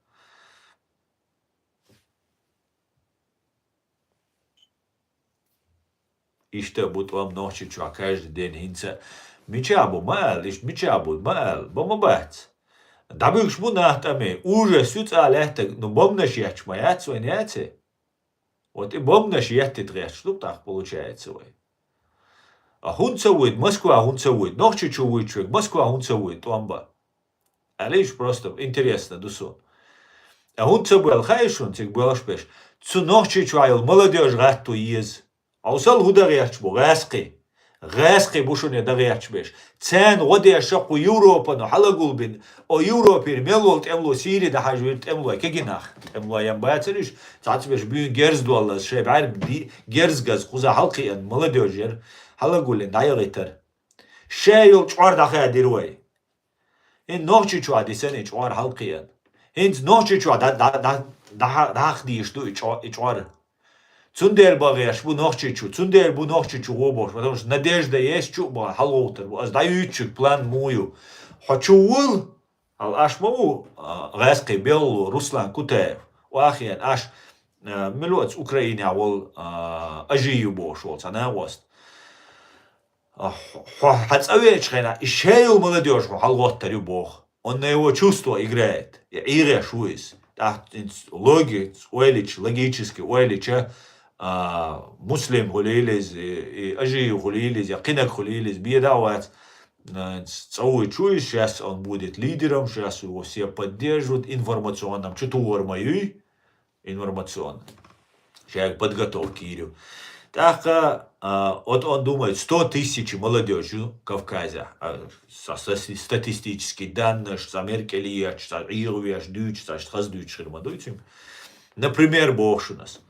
Иштта а бу тӀом Нохчийчохь каждый день хӀинца а. Мича а бу, ма ала, иштта мича а бу, ма ала, бан ма бац. ДӀабуьгуш бу нах тӀаме, ужас ю цӀа лаьттаг, ну бомбанаш етташ ма яц вайн, яций? Вот и бомбанаш еттийта гӀерташ ду тӀаккха, получается, вай. А хӀунда ца вуьйду, Москва хӀунда ца вуьйду, Нохчийчу вуьйчу верг Москва хӀунда ца вуьйду, тӀом бан? Аьлла, иштта просто интересно ду суна. А хӀунда ца буьйлу хаьий шуна цига боьлхуш берш? Цу Нохчийчохь йолу молодёжь гӀатто еза. Хьовсал хӀун дан гӀерташ бу гӀаьскхий. ГӀаьскхий бу шуна дан гӀерташ берш. Царна гӀо деш а кху Европано хьалагулбина, о Европера мел волу тӀемало Сири дӀахьажа вира тӀемалой кегий нах. ТӀемалой ям бацара уьш, цхьацца берш буьйна герз доллаза, шайн бӀаьрг ди-, герз газа кхуза хьалакхиъна молодёжь яра, хьалагуллина дӀаяхийтара. Ша йолу чкъор дӀахадира вай. ХӀинца Нохчийчохь дисина и чкъор хьалакхиъна. ХӀинца Нохчийчохь дӀа-, дӀа-, дӀа-, дӀа-, дӀахьакха дийш ду и чкъо-, и чкъор. Цундела бан гӀерташ бу Нохчийчу, цундела бу Нохчийчу гӀо бохуш, потому что надежда есть чу а бан хьалагӀовттар бу. Ас дӀаюьйцучуьнга план муха ю? Хьо чу вуьлу, хьал аш ма ву, а, гӀаьскхий белло Руслан Кутаев, охьахиъна аш, а, мила оцу Украинехь волу, а, Ажиев бохуш волу цхьа накъост. А, хьо, хьо хьан цӀа веачу хенахь, и ша йолу молодёжь хьо хьалагӀоттар ю боху. Он на его чувство играет. И ӀийгӀеш ву иза. ТӀаккха логи-, ойлича, логически ойлича, а, муслим хуьлийла иза, и, и Ажиев хуьлийла иза, я кхинаг хуьлийла иза, беда а вац. А, цӀа вуьйчу иза, щас он будет лидером, щас его все поддерживают, информационном чу тухур ма юй. Информационно. Шайга подготовка йийр ю. ТӀаккха, а, вот он думает, сто тысяч молодёжь ю Кавказе. А, со, со статистический данныш, цхьа мера кӀелъечу, цхьа ӀийгӀа веш, дуьйцуш, цхьа хаза дуьйцуш хир ма дуй цуьнга. Например, боху шуна ас.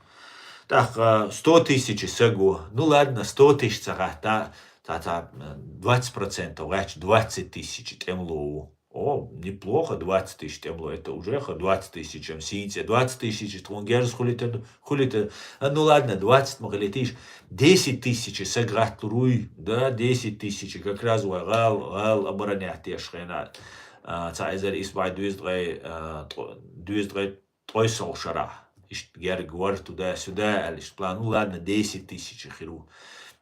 ТӀаккха сто тысяч саг ву. Ну ладно, сто тысяч ца гӀатта, цхьа, цхьа, двадцать процентов гӀаьттича, двадцать тысяч тӀемало ву. О, неплохо, двадцать тысяч тӀемало, это уже хо-, двадцать тысяч, ам сийна цӀе двадцать тысяч, тхуна герз хуьлуьйтур ду, хуьлуьйтур. А, ну ладно, двадцать ма хилийтийша, десять тысяч саг гӀатталур вуй? Да, десять тысяч, как раз вай гӀала, гӀала оборонять деш хенахь. А, цхьа эзар исс бӀе дезткъе, а, ткъо-, дезткъе ткъойсалгӀа шарахь. Иштта герга вара туда-сюда аьлла, иштта план. Ну ладно, десять тысяч хир ву.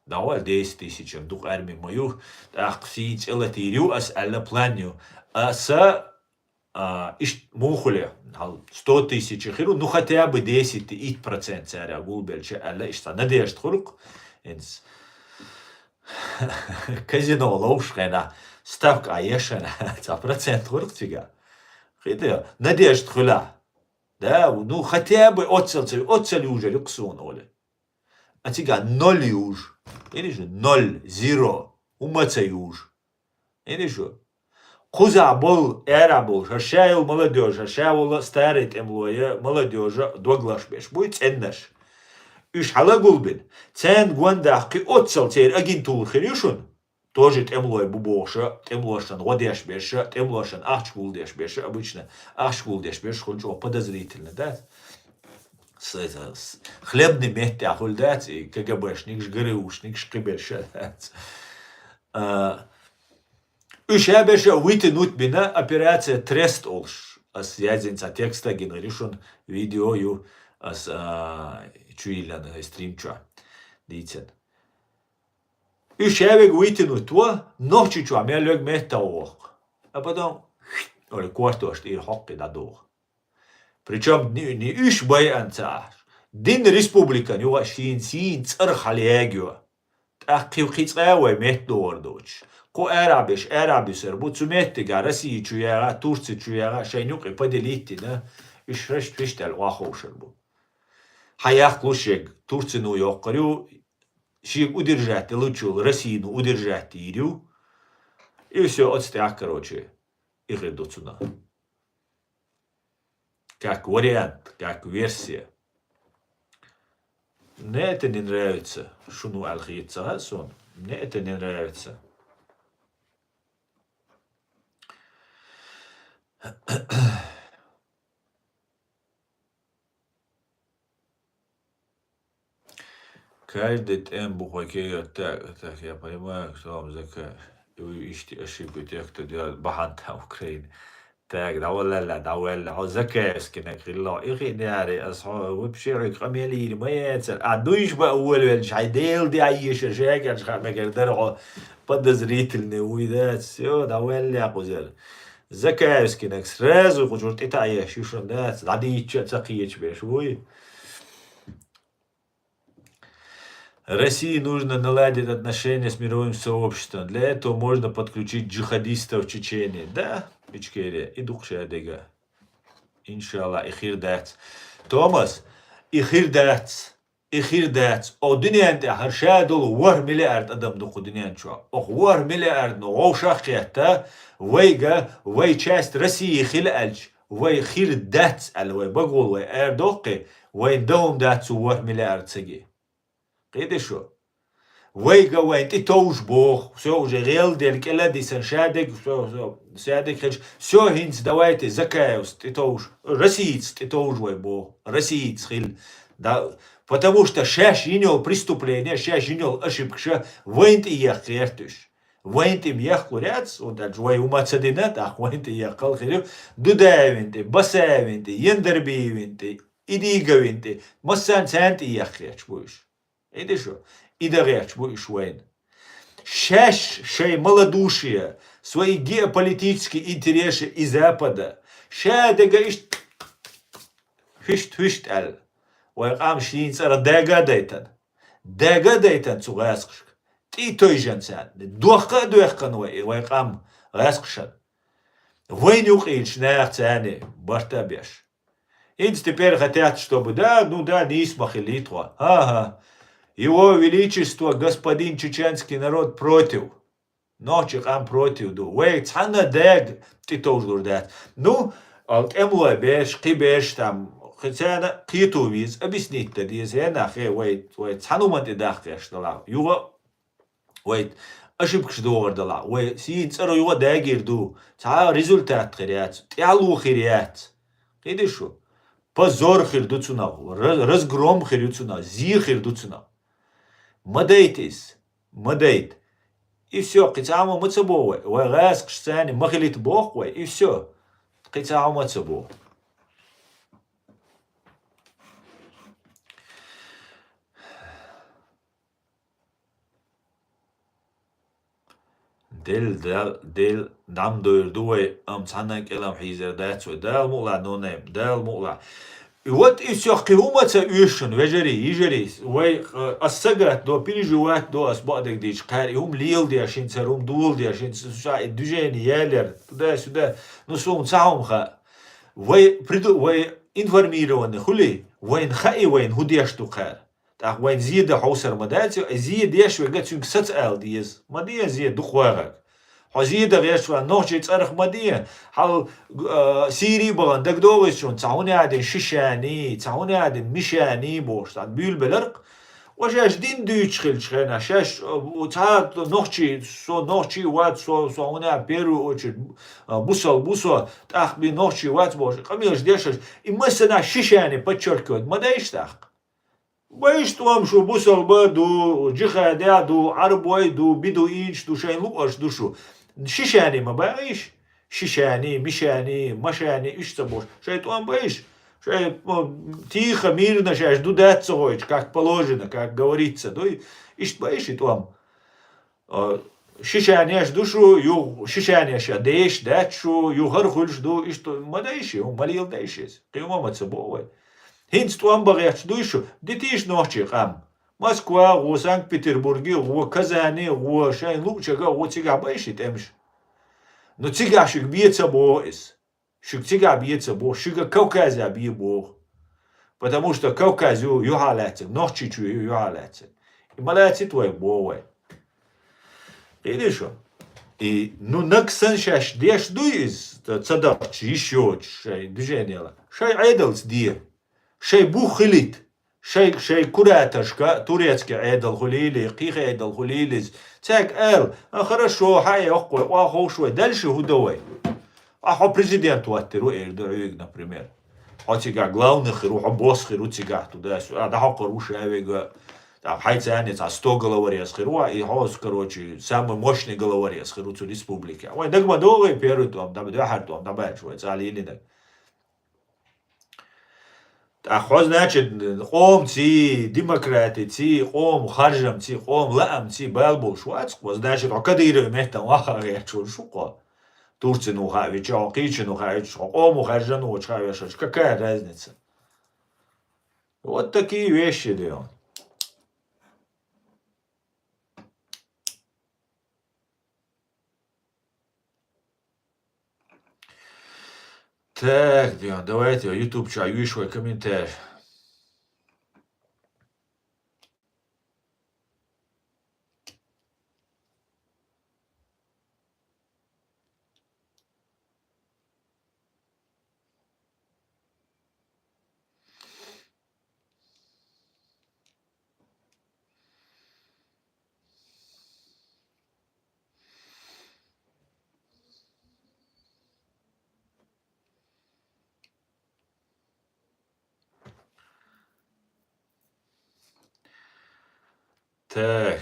Давай, десять тысяч, дукха арми ма ю. ТӀаккха сийна цӀе латийр ю ас аьлла план ю. Аса, а, иштта муха хуьлу? Хьал сто тысяч хир ву, ну хотя бы десять, итт процент цаьрга гулбелча аьлла, иштта надежда хуьлу-кх. ХӀинца казино ловш хенахь, Ставка а ешана, цхьа процент гӀуркъ цига. Хида, надежда хуьла. Да, ну, хотя бы оццал ца, оццал южар юкъ суна оле. А цига ноль юж. Или же ноль, зеро. Ума ца юж. Или же. Кхуза бол, эра бол, ша шаял молодёжь, ша волла старый тӀемлоя, молодёжа, доглаш беш буй, цӀеннаш. Уж хьалагулбин. Цен гонда кхи оццал цер агентур хир юшун. Тоже тӀемлой бу бохуша, тӀемлошан гӀо деш беша, тӀемлошан ахча гул деш беша, обычно ахча гул деш беш, хулчо подозрительно, да? С, с, с, хлебный меття хул дац, и КГБшникш, ГРУшникш, кхиберша дац. А, уж я беша вытянуть бина операция Трест олш. Ас язинца текста гин ришун видео ю, ас, а, чуилан стрим чуа. Дицен. Уж я вег вытянуть во, нохчи чуа мел вег метта вох. А потом, оли кортош тӀир хокки да дух. Причём не, не уж бай анца. Дин республика, не ва шин, син цӀар хал ягио. ТӀаккхив хицкъа вай мет дор доч. Ку арабиш, арабисер бу цу меттига Россия чу яга, Турция чу яга, шай нюкъи поделить на. Уж шаш фиштал ва хошер бу. Хаяк лушег, Турцину йоккарю, шиеб удержать лучул, Россину удержать ирю. И всё, отстя, короче, и гирдуцуна. Как вариант, как версия. Мне это не нравится. Шуну алхица, сон. Мне это не нравится. Каждый тем бухваке, так, так, я понимаю, что вам заказ. И вы ищете ошибку тех, кто делает бахан там в Украине. Так, давай, давай, хо Закаевскийнаг хилла. Ихи няри, ас хо вообще хьуй къамелийри ма яцар. А дуйш ба уволвелча, хьай делди а ешер, шекерш ха мегер дар хо подозрительный уйдац. Всё, давай, кузер. Закаевскийнаг сразу хучур тӀитӀа еш юшан дац. Дадича ца киеч беш вуй. России нужно наладить отношения с мировым сообществом. Для этого можно подключить джихадистов в Чечении. Да, Ичкерия, и дукха дега. Иншалла, и хир дац. Томас, и хир дац. И хир дац. О, дуьнен тӀа хӀара ша долу ворхӀ миллиард адам ду кху дуьнен чохь. Ох, ворхӀ миллиард ну вовшах кхетта, вайга, вай часть России хила аьлча, вай хир дац аьлла, вай багвол вай арадоккхи, вайн дан хӀума дац цу ворхӀ миллиард саги. Кхиди шу? Вайга вайн тӀе товш боху, всё, уже гӀелделла кӀела дисан шадерг, всё, всё, шадерг хилча, всё, хӀинца давайте Закаевс тӀе товш, Россиец тӀе товш вай боху, Россиец хила. Да, потому что шаьш йина йолу преступление, шаьш йина йолу ошибкаша вайн тӀе ехка гӀерташ. Вайн тӀе ма ехкалур яц, вот аьлча вай хӀума ца дина, тӀаккха вайн тӀе ехкал хир ю, Дудаевин тӀе, Басаевин тӀе, Яндарбиевин тӀе, Идиговин тӀе, массарна царна тӀе ехка гӀерташ бу уьш. Иди шу, и дан гӀерташ бу уьш вайна. Шаьш шайн малодушие, свои геополитические интересы и Запада, ша дега иштта хӀуьшт-хӀуьшт аьлла, вай къам шийна цӀара дага а дайтан, дага а дайтан цу гӀаскхашка, тӀе а тойжан царна, дохка а доьхкан вай, вай къам гӀаскхашан. Вайна юкъа йиллачу наха царна барта а беш. Инца теперь хотят, чтобы, да, ну да, нийса ма хилийта хьо. Ага. Его Величество, господин чеченский народ против. Нохчи къам против ду. Вай цхьанна дага тӀетовжалур дац. Ну, ал тӀемлой берш, кхин берш там, кхин царна кхето веза, объяснить дан деза, хӀенна хе, вай, вай цхьана хӀуманна тӀе дахкеш далахь. Юха вай ошибкаш догӀур далахь, вай сийна цӀера юха дагийр ду, цхьа а результат хир яц, тӀаьхьало хир яц. Кхиди шу? Позор хир ду цунах, ра-, разгром хир ю цунах, зе хир ду цунах. Ма дайта иза, ма дайта. И всё, кхин цхьа хӀума ма ца боху вай, вай гӀаскхаш царна ма хилийта боху вай, и всё. Кхин цхьа хӀума ца боху. Дел, Дел, Дел дӀам дойр ду вай, амма цхьанна кӀелам хьийзар дац вай. Дала мукъалахь, нонай, Дала мукъалахь. И вот и всё, кхин хӀума ца оьшу шуна, вежарий, йижарий, вай, э, ас сагатдо, переживать до ас бакъдерг дийцача, кхаьра и хӀума леладеш хӀинца, хӀара хӀума доладеш хӀинца, ша и движение ялар, туда-сюда, ну, суна цхьа хӀума хаьа. Вай преду-, вай информированный хулий, вайна хаьий, вайна хӀун деш ду кхаьра. ТӀаккха вайна зе дан хьовсар ма дац, и зе деш вега цуьнга саца ала деза. Ма де зе дукха вагӀарг. Хьо зе дан гӀерташ ван нохчий цӀарах ма де. Хьал, а, Сири бахана дагадогӀий шуна, цхьа хӀуна яхадина Шишани, цхьа хӀуна яхадина Мишани бохуш, цхьа буьйлабеларх. Ва шаьш дин дуьйцуш хилча хенахь, шаьш, а, цхьа нохчий, со нохчий вац, со, со хӀуна яха первую очередь, а, бусал бу со, тӀаккха бен нохчий вац бохуш, къамелаш дешаш, и массанхьа Шишани подчеркивать ма дайша тӀаккха. Ба иштта тӀом шу, бусалба ду, джихадехь ду, Ӏарбой ду, бедуинаш ду, шайн луъарш ду шу. Шишани ма баьгӀийша. Шишани, Мишани, Машани, иштта ца бохуш. Шайн тӀом ба иштта. Шайн, м, тихо, мирно шаьш ду дац ца гӀойчу, как положено, как говорится, дуй. Иштта ба иштта и тӀом. А, шишанеш ду шу, юха шишанеш а деш дац шу, юха хӀара хуьлуш ду, иштта ма дайша, ма леладайша иза. Кхин ма ма ца боху вай. ХӀинца тӀом бан гӀерташ дуй шу, дитийша нохчий къам. Москва гӀо, Санкт-Петербурге гӀо, Казане гӀо, шайн луъчага гӀо, цигахь байша и тӀемаш. Ну цигахь шуьга бен ца боху иза. Шуьга цигахь бен ца боху, шуьга Кавказехь бен боху. Потому что Кавказ ю юьхьа лаьцнарг, Нохчийчоь ю юьхьа лаьцнарг. И ма лаьцийта вай боху вай. Кхиъний шу? И, ну, нагахь санна шаьш деш дуй иза, ца дахча йиш йоцуш шайн движениела. Шайн Ӏедалца де. Шайн бух хилийта. Шайн, шайн кураторашка турецкий Ӏедал хуьлийла, кхин Ӏедал хуьлийла иза. Цаьрга ала, а, хорошо, хьан йоккхой, охьаховшу вай, дальше хӀун до вай? А хьо президент ваттира ву эр ду Ӏуьйга, например. Хьо цигахь главный хир ву, хьо босс хир ву цигахь, туда-сюда. А, дӀахьокхур ву ша вега, там, хьайца цхьа сто головорез хир ву, и хьо, короче, самый мощный головорез хир ву цу республике. Вай дага ма догӀий первый тӀом, дӀа-, дуьххьара тӀом, дӀабаьлча вай, цӀа лийна дага. ТӀаккха хьо, значит, къомаций, демократиций, къоман харжамций, къоман лаамций бала болуш вац хьо, значит, хьо Кадыровн меттан ваха гӀерташ волуш ву хьо. Турцин ву хаьа вича, хьо кхечун ву хаьа вича, хьо къоман харжамна ву хаьа вешача, какая разница? Вот такие вещи делаем. Так, Дион, давайте, YouTube чу йоьшу вай комментарий. Так.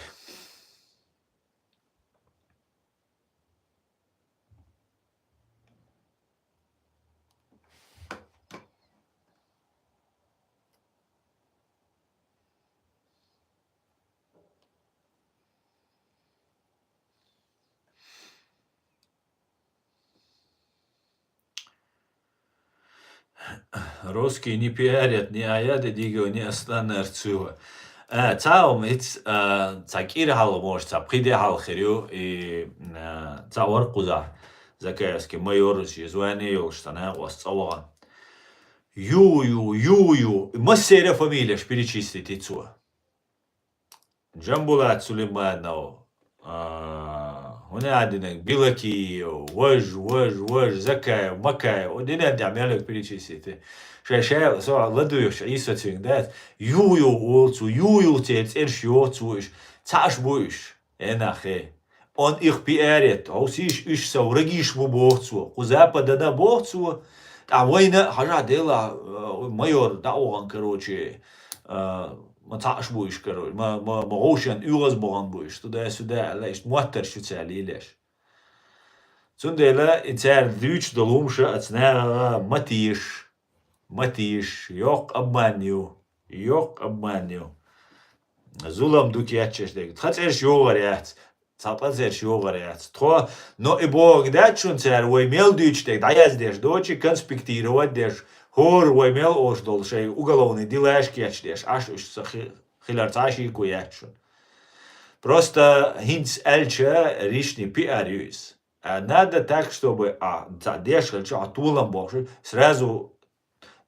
Русские не пиарят ни Аяда Дигова, ни Аслана Арцуева. Э, цхьа хӀума, иц, э, цхьа кӀира хьалха, может, цхьа пхи де хьалха хир ю, и, э, цхьа вара кхузахь, Закаевский майор, шен звание йолуш цхьа накъост цӀа вахана. Ю, ю, ю, ю. Массеран фамилеш перечислить йи цо. Джамбулат Сулейманов, а, хӀун яхьа динарг, Билакиев, вож, вож, вож, Закаев, Макаев, о, динан тӀехь мел перечислить. Шай, шай, со ладуьйгӀуш, Ӏийса цуьнга дац. Ю, ю, олу цо, ю, ю, церан цӀераш йоху цо уьш. Цхьаъш бу уьш, э нах, э. Он их пиарят, хьовсийша, уьш сан врагиш бу боху цо. Кху Западана боху цо. ТӀаккха вайна а хьажахь делахь, э, майор дӀа а вахана, короче, э, ма цхьаъш бу уьш, короче, ма, ма, ма гӀовшен оьгӀаз бахана бу уьш, туда-сюда аьлла, иштта моттарш ю цара лелеш. Цундела и цара дуьйцуш долу хӀума ша аца наха ма теша, ма теша, йоккха обман ю, йоккха обман ю. Зулам ду кечъеш дерг. Тхан цӀераш йогӀар яц. Цхьа тӀа цераш йогӀар яц. Тхо, но и бохург дац шуна цара, вай мел дуьйцуш дерг дӀаяздеш доций, конспектировать деш, ХӀора вай мел олуш долу шайн уголовный делаш кечдеш, Ӏаш уьш ца хи-, хилар цхьа а шеко яц шуна. Просто хӀинца аьлча ришни пиар ю иза. А надо так, чтобы, а, цхьа деш хилча, а, толам бохуш, сразу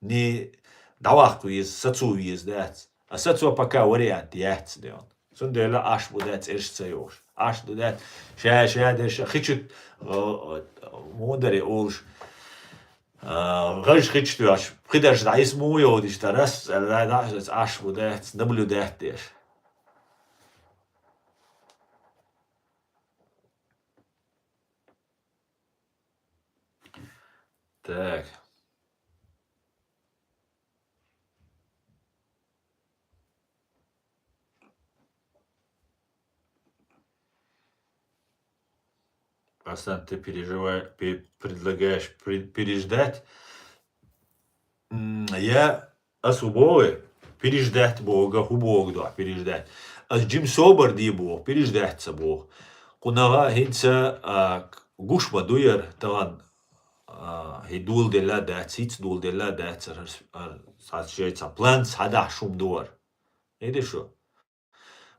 не дӀаваккха веза, сацо веза дац. А сацо пока вариант яц де он. Цундела Ӏаш бу дац, цӀераш ца йохуш. Ӏаш ду дац, ша, ша дерш хи чу, а, а, мударе олуш. А, гӀаж хи чу тоьхча, пхи дарш дӀа йиса муха йодиш, та рас, а, да, да, Ӏаш бу дац, наблюдать деш. Так. Асан, ты переживаешь, пе-, предлагаешь пре-, переждать? М, я Ас хӀу боху, переждать боху, хӀу боху дуьхьа переждать. Ас жима собар де боху, переждать ца боху. Кхунах хӀинца, а, гуш ма ду яра, тахана, а, хӀи доладелла дац, хӀица доладелла дац, ар, ар, ар, цхьа шайн цхьа план, цхьа дахьа шума ду ар. Иди шу.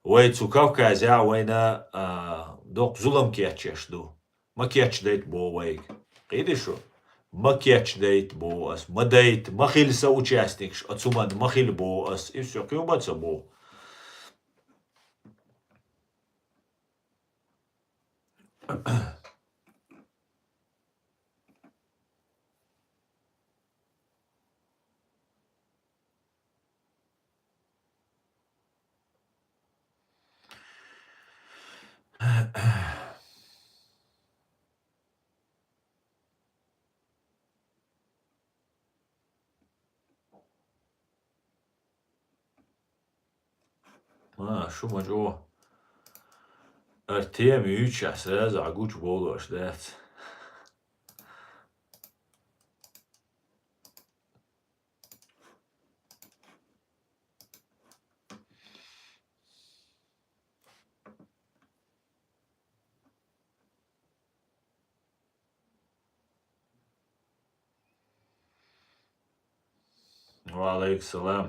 Вай цу Кавказехь вайна, а, доккха зулам кечъеш ду. Ма кечдайта боху вайга. Кхийтий шу? Ма кечдайта боху ас. Ма дайта, ма хила соучастникаш, оцу ман ма хила боху ас. И всё, кхин хӀума ца боху. А, шу ма чӀогӀа. Артем юьйцуш сразу Ӏа гучу бовлуш дац. Ва алейкум салам.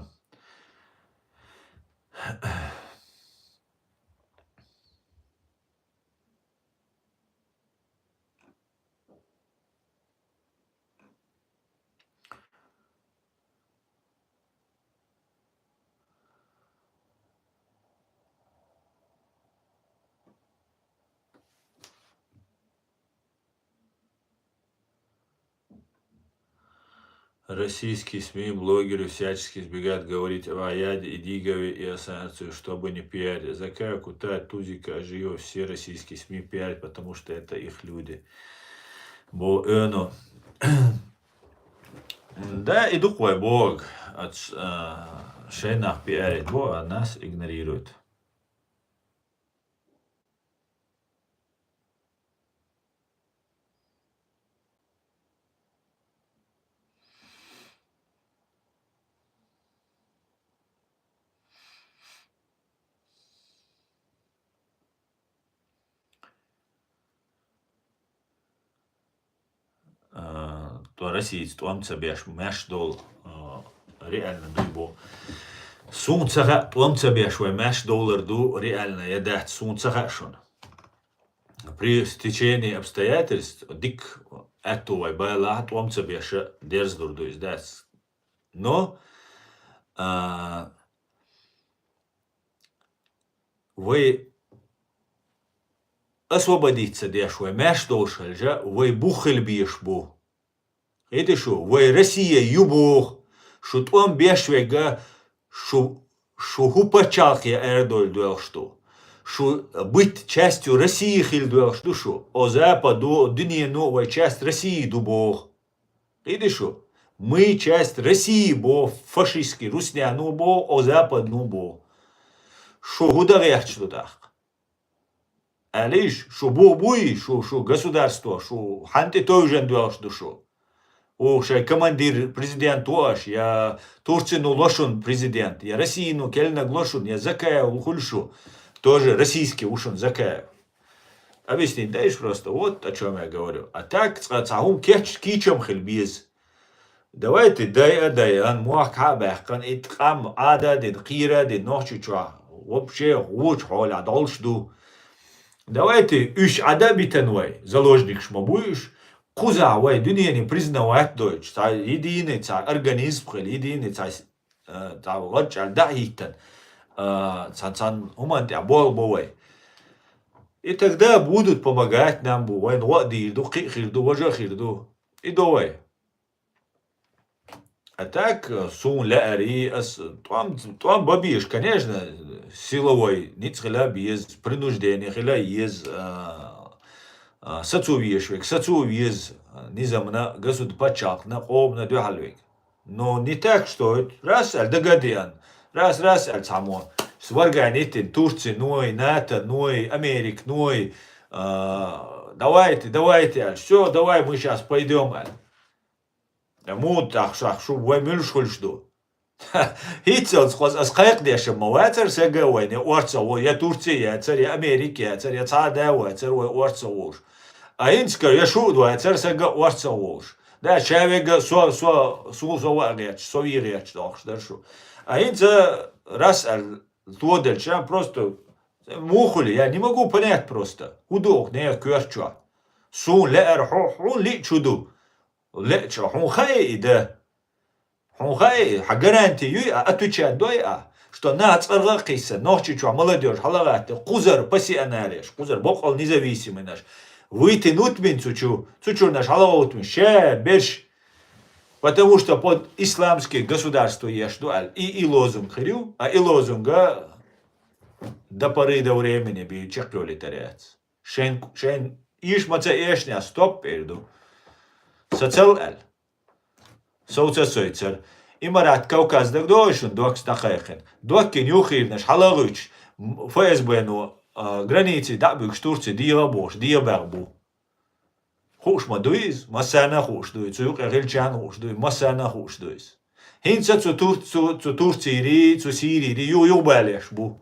Российские СМИ, блогеры всячески избегают говорить об Аяде, Идигове и о санкциях, чтобы не пиарить. Закая, Кутая, Тузика, Ажиева, все российские СМИ пиарят, потому что это их люди. Бо, э, ну. Да, и дук вай бог, от, а, шайнах пиарит, бо, а нас игнорируют. А, то Россица тӀом ца беш, маьш долу, а, реально дуй бо. Суна ца хаьа, тӀом ца беш вай маьш долар ду, реально я дац, суна ца хаьа шуна. При стечении обстоятельств дик аьтту вай байлахь, тӀом ца беша дерзадур ду иза дац. Но, а, вай освободиться деш вай маьш долуш хилча, вай бух хила безаш бу. Кхийтий шу, вай Россия ю боху, шу тӀом беш верг, шу, шу хӀу пачхьалкхе арадовла доьлхуш ду. Шу быть частью России хила доьлхуш ду шу. О западу, о дуьнено вай часть России ду боху. Кхийтий шу, мы часть России боху, фашистский русняно боху, о западно боху. Шу хӀу дан гӀерташ ду тӀаккха? Аьлла иш, шу бух буй, шу, шу государство, шу хьанна тӀе товжан доьлхуш ду шу? О, шайн командир президент ву аш, я Турцино ло шун президент, я Россино келнаг ло шун, я Закаев хуьлу шу, тоже российский ву шун Закаев. Объяснить даиш просто, вот о чём я говорю. А так, цкъа цхьа хӀума кеч-, кийчам хила беза. Давайте дайа, дайан, мохк хьа а баьккхана, итт къам Ӏада а дина, кхера а дина, Нохчийчохь вообще гӀочу хьолехь долуш ду. Давайте уьш Ӏада а битан вай, заложникаш ма буй уьш, кхузахь вай дуьнене признавать дойтуш, цхьа единый, цхьа организм хила, единый, цхьа, э, цхьа гӀаччӀалла дӀа а хӀиттан, э, цхьа, цхьана хӀуманна тӀехь болх бо вай. И тогда будут помогать нам бу, вайна гӀо а дийр ду, кхин а хир ду, важа а хир ду. И до вай. А так, э, суна лаьара, ас тӀом, тӀом бан безаш, конечно, силовой ницкъ хила а беза, принуждение хила а еза, а, а, сацо везаш верг, сацо веза, а, низамна, госуд-, пачхьалкхна, къомана дуьхьал верг. Но не так, что раз аьлла дага а деана, раз, раз аьлла цхьаммо, сваргай ниттина Турци ной, НАТО ной, Америка ной, а, давайте, давайте аьлла, всё, давай, мы щас пойдём аьлла. Ткъа муха тӀаккха шах шу вай муьлш хуьлуш ду? ХӀинццалц кхоза ас кхайкхадеш ма вацара сага вайна, я орцах ву, я Турци яцара, я Америка яцара, я цхьа а да вацара вай орцах вуш. А хӀинца кара, я шу а вацара сага орцах вуш. Да, ша вега со, со, со, со ваа гӀерташ, со вий гӀерташ дохуш дара шу. А хӀинца рас аьлла тоделча, просто мухули, я не могу понять просто. ХӀун ду оха нехан коьртачохь? Суна лаьара хьо, хьуна лиъчу ду. Леъча, хьуна хаьа и дан? Хьуна хаьа и, хьан гаранти юй а, отвечать дой а, что нах цӀаргӀа а кхийса, Нохчийчохь молодёжь хьалагӀатта, кхузара пассионареш, кхузара боккъал независимый наш, вытянуть бин цу чу, цу чуьра наш хьалагӀовтта бин, ша берш, потому что под исламское государство еш ду аьлла, и, и лозунг хир ю, а и лозунга до поры до времени бий чекхйолийтар яц. Шайн, шайн ийш ма ца эшнехь, стоп эр ду. Сацал аьлла. Совца-сойтсар. Имарат Кавказ дагадогӀий шуна, доккхас дӀакхайкхина? Доккхина юххийнарш хьалагӀуьйтуш, м, ФСБ-но, а, граници дӀа а буьгуш, Турци дегӀа а бохуш, дегӀа баьхна бу. Хууш ма дуй иза? Массарна а хууш дуй. Цу юкъе хилчарна а хууш дуй. Массарна а хууш дуй иза. ХӀинца цу Тур-, цу, цу Турцийрий, цу Сирийрий юх-юхабалеш бу.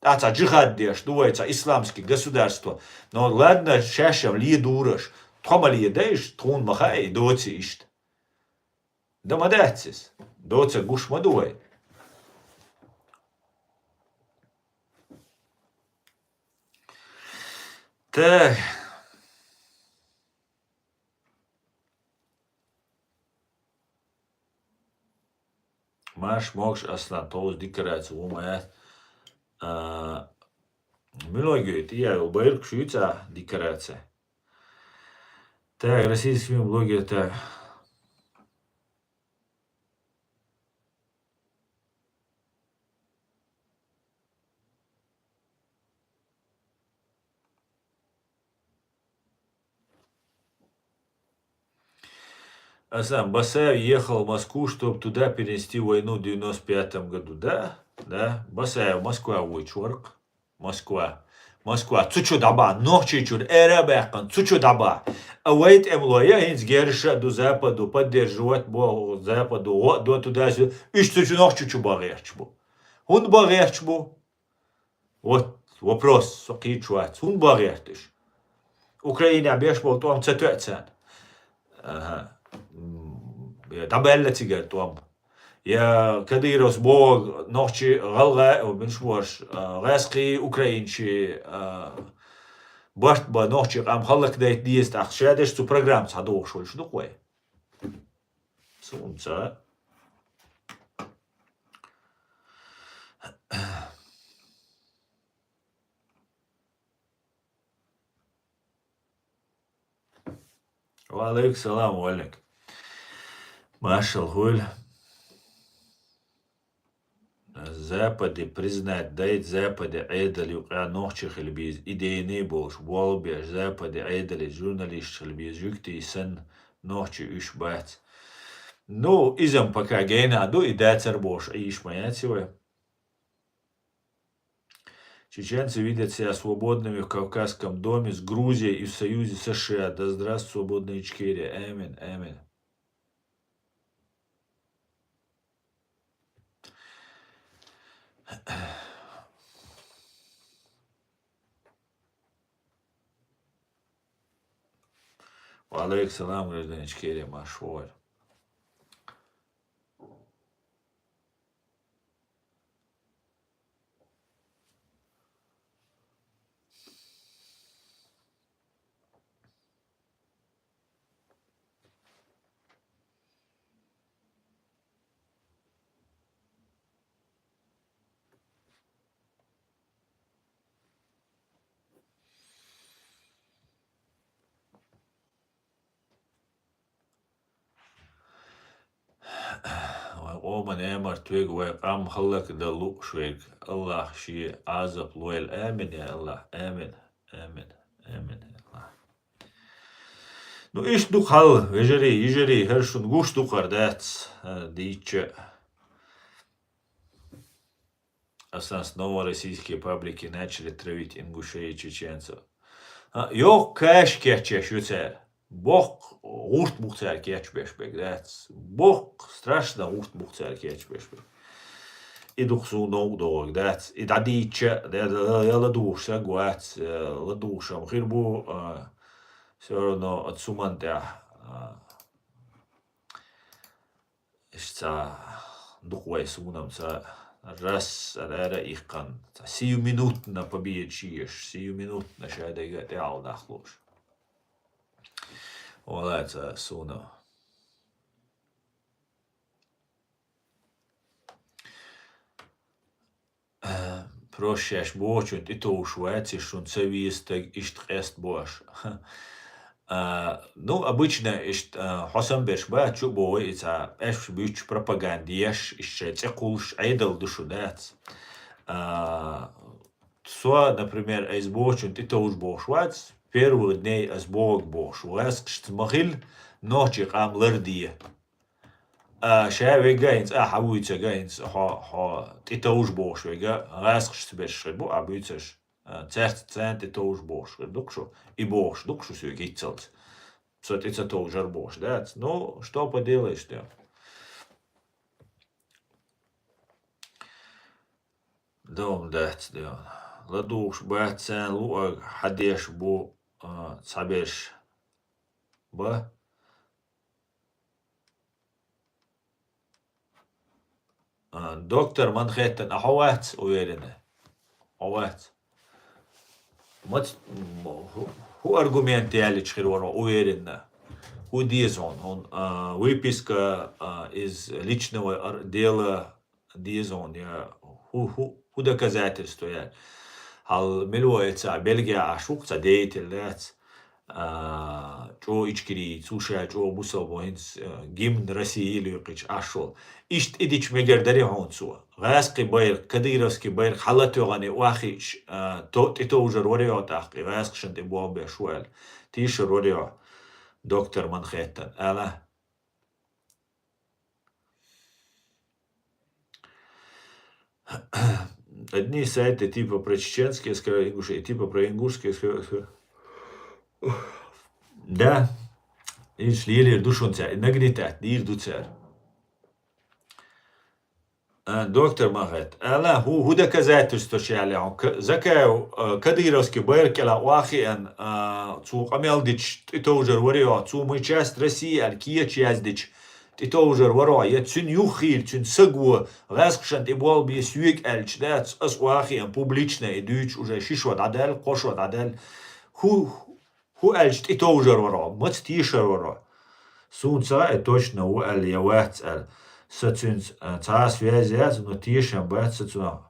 ТӀаккха цхьа джихад деш ду вай, цхьа исламский государство. Но ладно, шаьш-м ле дураш. Тхо ма ле дайш, тхуна ма хаьа и доций иштта. Да ма дац иза. Доцург гуш ма ду вай. Так. Марш, могуш, Аслан, тховса декораци ву ма яц. А, милогию, тӀе яьлла байракаш юй цхьа декораци. Так, российский блогер, так. А сам Басаев ехал в Москву, чтоб туда перенести войну в девяносто пятом году. Да, да, Басаев Москва вуйчу вара-кх. Москва. Москва. Цу чу дӀабахьа. Нохчийчуьра эра а баьккхина, цу чу дӀабахьа. А вай тӀемалой а хӀинца герзаш а ду, Западу поддерживать бо, Западу гӀо а до туда-сюда. Уьш цу чу Нохчийчу бан гӀерташ бу. ХӀунда бан гӀерташ бу? Вот вопрос, со кхийчу вац. ХӀунда бан гӀерта уьш? Украинехь беш болу тӀом ца тоьа царна? Аха. М, я дӀабаьлла цигара тӀом. Я Кадыровс боху нохчий, гӀалгӀа, муьлш бохуш, а, гӀаьскхий, украинчий, а, барт бан нохчий къам хӀаллакдайта деза, тӀаккха ша дерш цу программа цхьа дохуш волуш ду-кх вай. Суна ца. Ва алейкум салам, Валик. Маршал хуьлда. Западе признать дайта, Западе Ӏедал юкъахь нохчий хила беза, идейный болуш, болх беш, Западе Ӏедале журналисташ хила беза, жуьгтий санна нохчий уьш бац. Ну, иза-м пока генахь ду, и дацар бохуш Ӏийша ма яц и вай. Чеченцы видят себя свободными в Кавказском доме с Грузией и в союзе С Ш А. Да здравствует свободная Ичкерия. Амин, амин. Ва алейкум салам, гражданин Ичкерия, марш вогӀийла. Оман эмарт вега вай къам хӀаллакдан лууш верг. Аллах ший Ӏазап лойла. Амин, я Аллах. Амин. Амин. Амин, я Аллах. Ну, иштта ду хьал, вежарий, йижарий, хӀара шун гуш ду кхар дац, а, дийча. Асан снова российские паблики начали травить Ингушей и чеченцев. А, йоккха каш кечъеш ю цара. Боккха гӀурт бух цара кечбеш бег дац. Боккха страшно гӀурт бух цара кечбеш бег. И дух су ногу догӀаг дац. И дӀадийча, де-, де-, де-, ладугӀуш саг вац, э, ладугӀушам хир бу, э, всё равно от суман тӀехь, э, Иштта дукха вай сунам ца раз, ара иккхан, ца сиюминутно победа шиеш, сиюминутно ша дега тӀе Ӏалдахлуш. Вала ца сунам. Э, проще аш бочун тӀе товш вац, и шун ца вестаг иштта къест бош. А, ну, обычно иштта, а, хьо сам берш бац, чу бо вай ица, аш буьч пропаганда еш, иштта цӀе кхулш, Ӏедал ду шу дац. А, со, например, айс бочун тӀе товш бохш вац, первых дней ас бог бохш, васкшт махил, ночи къам ларди. А, ша вега хӀинца, а, хьа вуьйцага хӀинца, хьо, хьо тӀе товш бохуш вега, гӀаскхашца берш хир бу, а, буьйцаш. А, цаьрца царна тӀе товш бохуш хир ду-кх шу, и бохуш ду-кх шу соьга гиццалц. Со тӀе ца товжар бохуш дац. Ну, что поделаешь, да? Дом дац, да. ЛадугӀуш бац царна луъаг, хьадеш бу, а, цхьаберш. Ба? А, доктор Манхэттен, а хьо вац, уверенный? Хьо вац. Мац-, м, хӀу, хӀу аргумент яллича хир вара, уверенно? ХӀу деза хьуна? Хьуна, а, выписка, а, из личного ар-, дела деза хьуна, я хӀу, хӀу, хӀу доказательство я? Хьал мила вай ца Бельгия Ӏаш ву-кх, ца деятель дац. А, чӀо ичкери, цу ша чӀо бусалба хӀинца, а, гимн России луькхича Ӏаш волу. Иштта и дича мегар дарий хьуна цо? ГӀаскхи байракх, кадыровский байракх хьалатоьгӀане охьахиъча, а, то-, тӀетовжар вара йо тӀаккха, и гӀаскхашна тӀе болх беш ву аьлла. Тийшар вара йо, доктор Манхэттен, ала? Одни сайты типа про чеченские, скажи, ингуши, типа про ингушские, скажи, скажи. Да. Иш лелер ду шун цаьр, и нагнетать дийр ду цаьр. А, доктор Магет, ала, хӀу, хӀу доказательство шаьле хьуна? К-, Закаев, а, кадыровский байракх кӀела охьахиъан, а, цо къамел дича тӀетовжар вара йо, цо мы часть России аьлла кеча яздича, тӀетовжар вара, я цуьнан юххера, цуьнан саго гӀаскхашна тӀе болх бе соьга аьлча дац, ас охьахиъан публично и дуьйцуш уже ши шо дӀадаьлла, кхо шо дӀадаьлла. ХӀу, хӀу аьлча тӀетовжар вара, маца тешар вара? Суна ца хаьа, точно ву аьлла я вац аьлла. Сан цуьнца, а, цхьа а связь яц, но тешам бац сан цунах.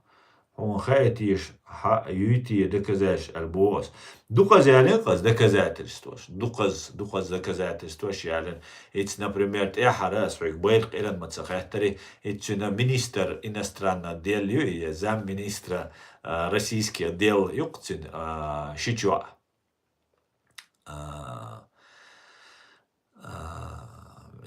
Хьуна хаьа теша, хьа юй те доказательство аьлла боху ас. Дукхаза ялин-кх ас доказательствош. Дукхаза, дукхаза доказательствош ялин. Ица, например, тӀаьхьара ас хьоьга байракх кӀиран ма ца хаьттари, ица цуьнан министр иностранных дел ю, я замминистра, а, российских дел ю-кх цуьнан, а, шичоа. А, а,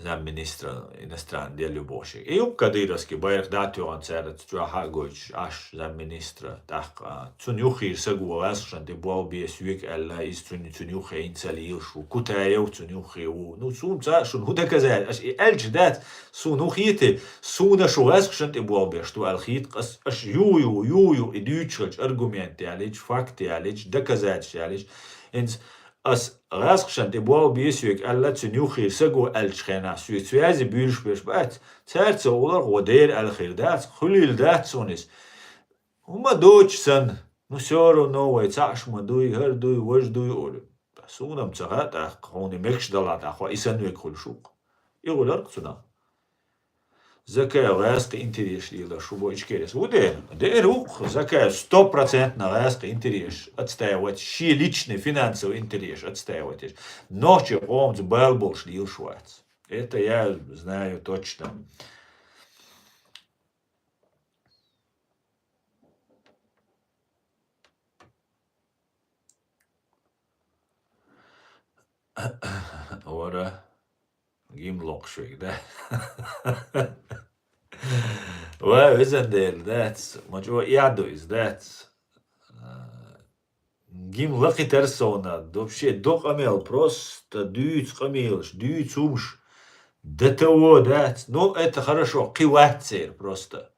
замминистра иностранных дел ю бохуш. И ю кадыровский байракх дӀатоьхна цара, чохь а гойтуш, Ӏаш замминистра, тӀаккха, а, цунна юххера саго гӀаскхашна тӀе болх бе соьга аьлла, иза цунна, цунна юххе хӀинца а лелаш ву. Кутаев цунна юххе ву. Ну, суна ца, шуна хӀун доказать, аша и аьлча дац, суна хӀун хетий, суна шу гӀаскхашна тӀе болх беш ду аьлла хета, ас, аша ю, ю, ю, ю, и дуьйцуш хилча аргумент ялийча, факт ялийча, доказательство ялийча, хӀинца ас гӀаскхашна тӀе болх бе соьга аьлла, цуьнан юххера саго аьллачу хенахь, соьца связи буьйлуш берш бац, цаьрца олар гӀо дера аьлла хир дац, хуьлийла дац суна иза. ХӀума доцуш санна, ну, всё равно вай цхьаъ ма дуй, хӀара дуй, важа дуй олу. Суна-м ца хаьа тӀаккха, хьуна и мегаш далахь тӀаккха, и санна вега хуьлуш ву-кх. И гӀулар-кх цунах. Закаев гӀаскхи интерес лелаш ву бо Ичкерис. Ву дера? Дера ву-кх, Закаев стопроцентно гӀаскхи интерес отстаивать, шен личный финансовый интерес отстаивать еш. Нохчийн къомаца бала болуш лелаш вац. Это я знаю точно. Вара гимн локхуш вега, да? Ва, везан Дела, дац. Ма чӀо яду иза, дац. Гимн лакхитар совна, вообще до къамел, просто дуьйцу къамелаш, дуьйцу хӀумаш. Д Т О дац. Ну, это хорошо, кхин вац церан просто.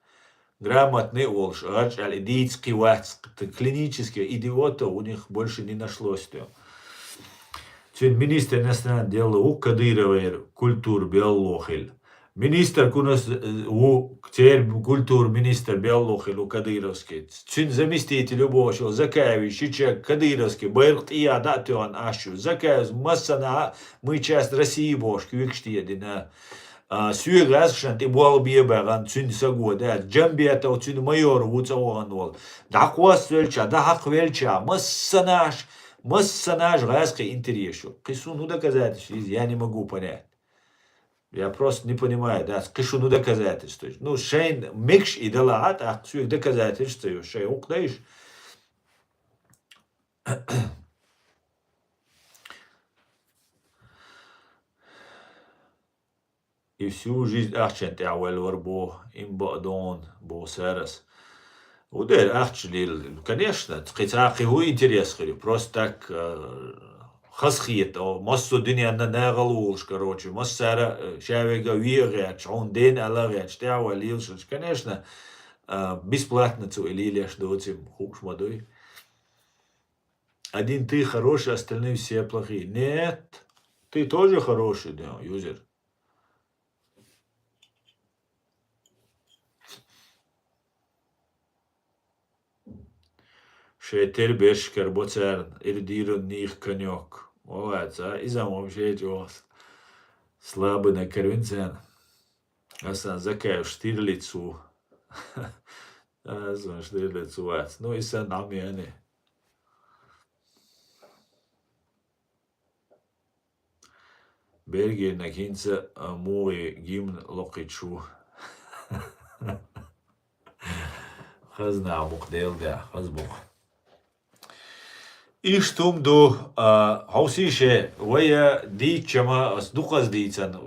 Грамотный а волуш, гӀарчӀ аьлла, и дийца кхин вац, т-, клинический идиотов у них больше не нашлось, тё. Цуьнан министр иностранных дел ву Кадыровера культура белло хила. Министр кунас, э, ву, церан культура министр белло хила ву кадыровский. Цуьнан заместитель ву бохуш волу Закаевич, ши чаг кадыровский байракх тӀе яда а тоьхна аш ю. Закаевс массанхьа, мы часть России бохуш, куьйгаш тӀе а дина. А, соьга гӀазкхашна тӀе болх бе а баьхна, цуьнан саго дац. Джамбетов цуьнан майор ву цӀа вахана волу. ДӀакхоссавелча, дӀахьакхавелча, массанаш, массанаш гӀазкхийн интерес ю. Кхин суна хӀун доказательство иза, я не могу понять. Я просто не понимаю, да, кхин шуна хӀун доказательство ю. Ну, шайна мегаш и дала а, тӀаккха соьга доказательство ца ю, шайн хӀуъа дайша. И всю жизнь ахчан тӀехь ваьлла вара боху, им баа догӀун боху сарас. ХӀун дера ахча лийла? Конечно, кхин цхьа кхин хӀун интерес хир ю? Просто так, э, хазахета, о, массо а дуьненна нагӀал волуш, короче, массара, э, ша вега ве а гӀерташ, хьуна дена аьлла а гӀерташ, тӀехь ваьлла лелаш. Конечно, э, бесплатно цу и лелеш доцу, хууш ма дуй. Один ты хороший, остальные все плохие. Нет, ты тоже хороший, да, юзер. Шайн тера берш карабо царна, ира дийран нийх конёк. Молодец, а? Иза вообще чохь слабый на карвин царна. Асан Закаев Штирлиц ву. Асан Штирлиц вац. Ну, и сан Ӏамъяьнна. Бергернаг хӀинца, а, мугӀи гимн локхуьйтуш ву. Хазна бу-кх, Дела де, хаза бу-кх. Иштта хӀума ду, а, хьовсийша, вай дийцча ма, ас дукхаза дийцан,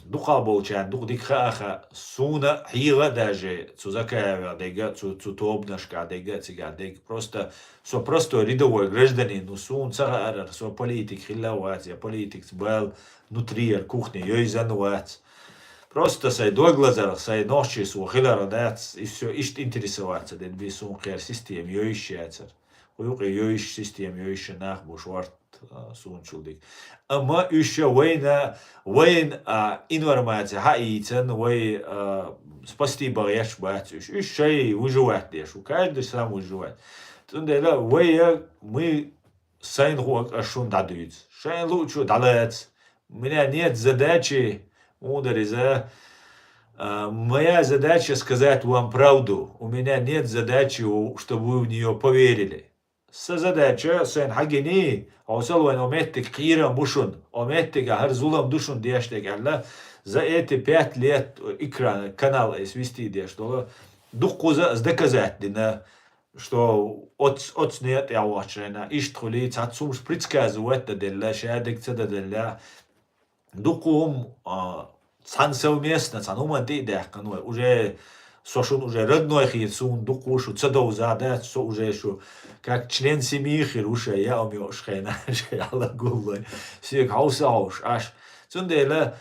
дукхахболчарна дукха дика хаа а хаьа, суна хьеха а даже, цу Закаевех дерг а, цу, цу тобанашкахь дерг а, цигахь дерг а. Просто Со простой рядовой гражданин ву, суна ца хаарара, со политик хилла а вац, я политикца бала внутри яра кухне йойзан а вац. Просто сайн дог лазарх, сайн нохчи со хиларх дац, и всё, иштта интересоваться дина би, суна кхера система йойуш яцара. Кху юкъе йойуш, система йойуш нах бу шорта, а, суна чул дика. Амма уьш ша вайна, вайн, а, информация хьаийцан, вай, а, спасти бан гӀерташ бац уьш. Уьш шай выживать деш ву. Каждый сам выживать. Цундела вай, мы, сайна хӀоъ аш шуна дӀадуьйцу. Шайна луучо дӀалаца. У меня нет задачи, муха дара иза, а, моя задача сказать вам правду. У меня нет задачи, у, чтобы вы в неё поверили. Сан задача, сайна хьагиний, хьовсал вайн, о меттиг кхерам бу шуна, о меттига хӀара зулам ду шуна деш дерг аьлла, за эти пять лет экран, канал айса вести деш долу, дуккхуза ас доказать дина, что оц-, оцу некъа тӀехь вахча хьайна, иштта хуьлий, цхьацца хӀумаш предсказывать дан делла, ша дерг ца дан делла, Дукха хӀума, а, цхьана совместно, цхьана хӀуманна тӀе а даьккхина вай. Уже со шуна уже родной хир, суна дукха шу ца довза дац, со уже шу как член семьи хир ву шайн, яа хӀума йоуш хенахь, шайн хьалагуллой. Соьга хьовса хьовш Ӏаш. Цундела,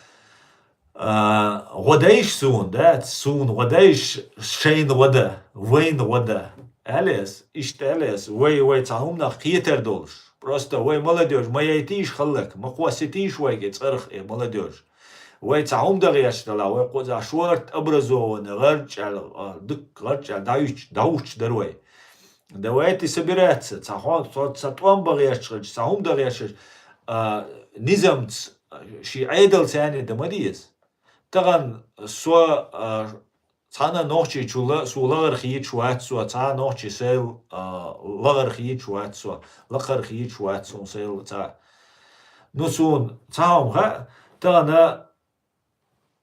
а, гӀо дайша суна, дац, суна гӀо дайша, шайна гӀо дан, вайна гӀо дан. Аьлла ас, иштта аьлла ас, вай, вай цхьа хӀуманах кхетар долуш. Просто вай молодёжь ма яйтийша хӀаллак, ма кхосситийша вайга и цӀарах, э, молодёжь. Вай цхьа хӀума дан гӀерташ далахь, вай кхузахь шорта образованный, гӀарчӀаьл, а, дукка гӀарчӀаьл дӀаьвча-, дӀахӀуттуш дара вай. Давайте собираться, цхьа хьо-, цхьа, цхьа тӀом бан гӀерташ хилча, цхьа хӀума дан гӀерташ хилча, а, низамца, а, шен Ӏедалца цхьаьна дан ма деза. Тахана со, а, Цхьана нохчийчул а суна лахара хеташ вац со, цхьа нохчи сайла, а, лахара хеташ вац со, лакхара хеташ вац суна сайла цхьа. Ну, суна цхьа хӀума хаьа, тахана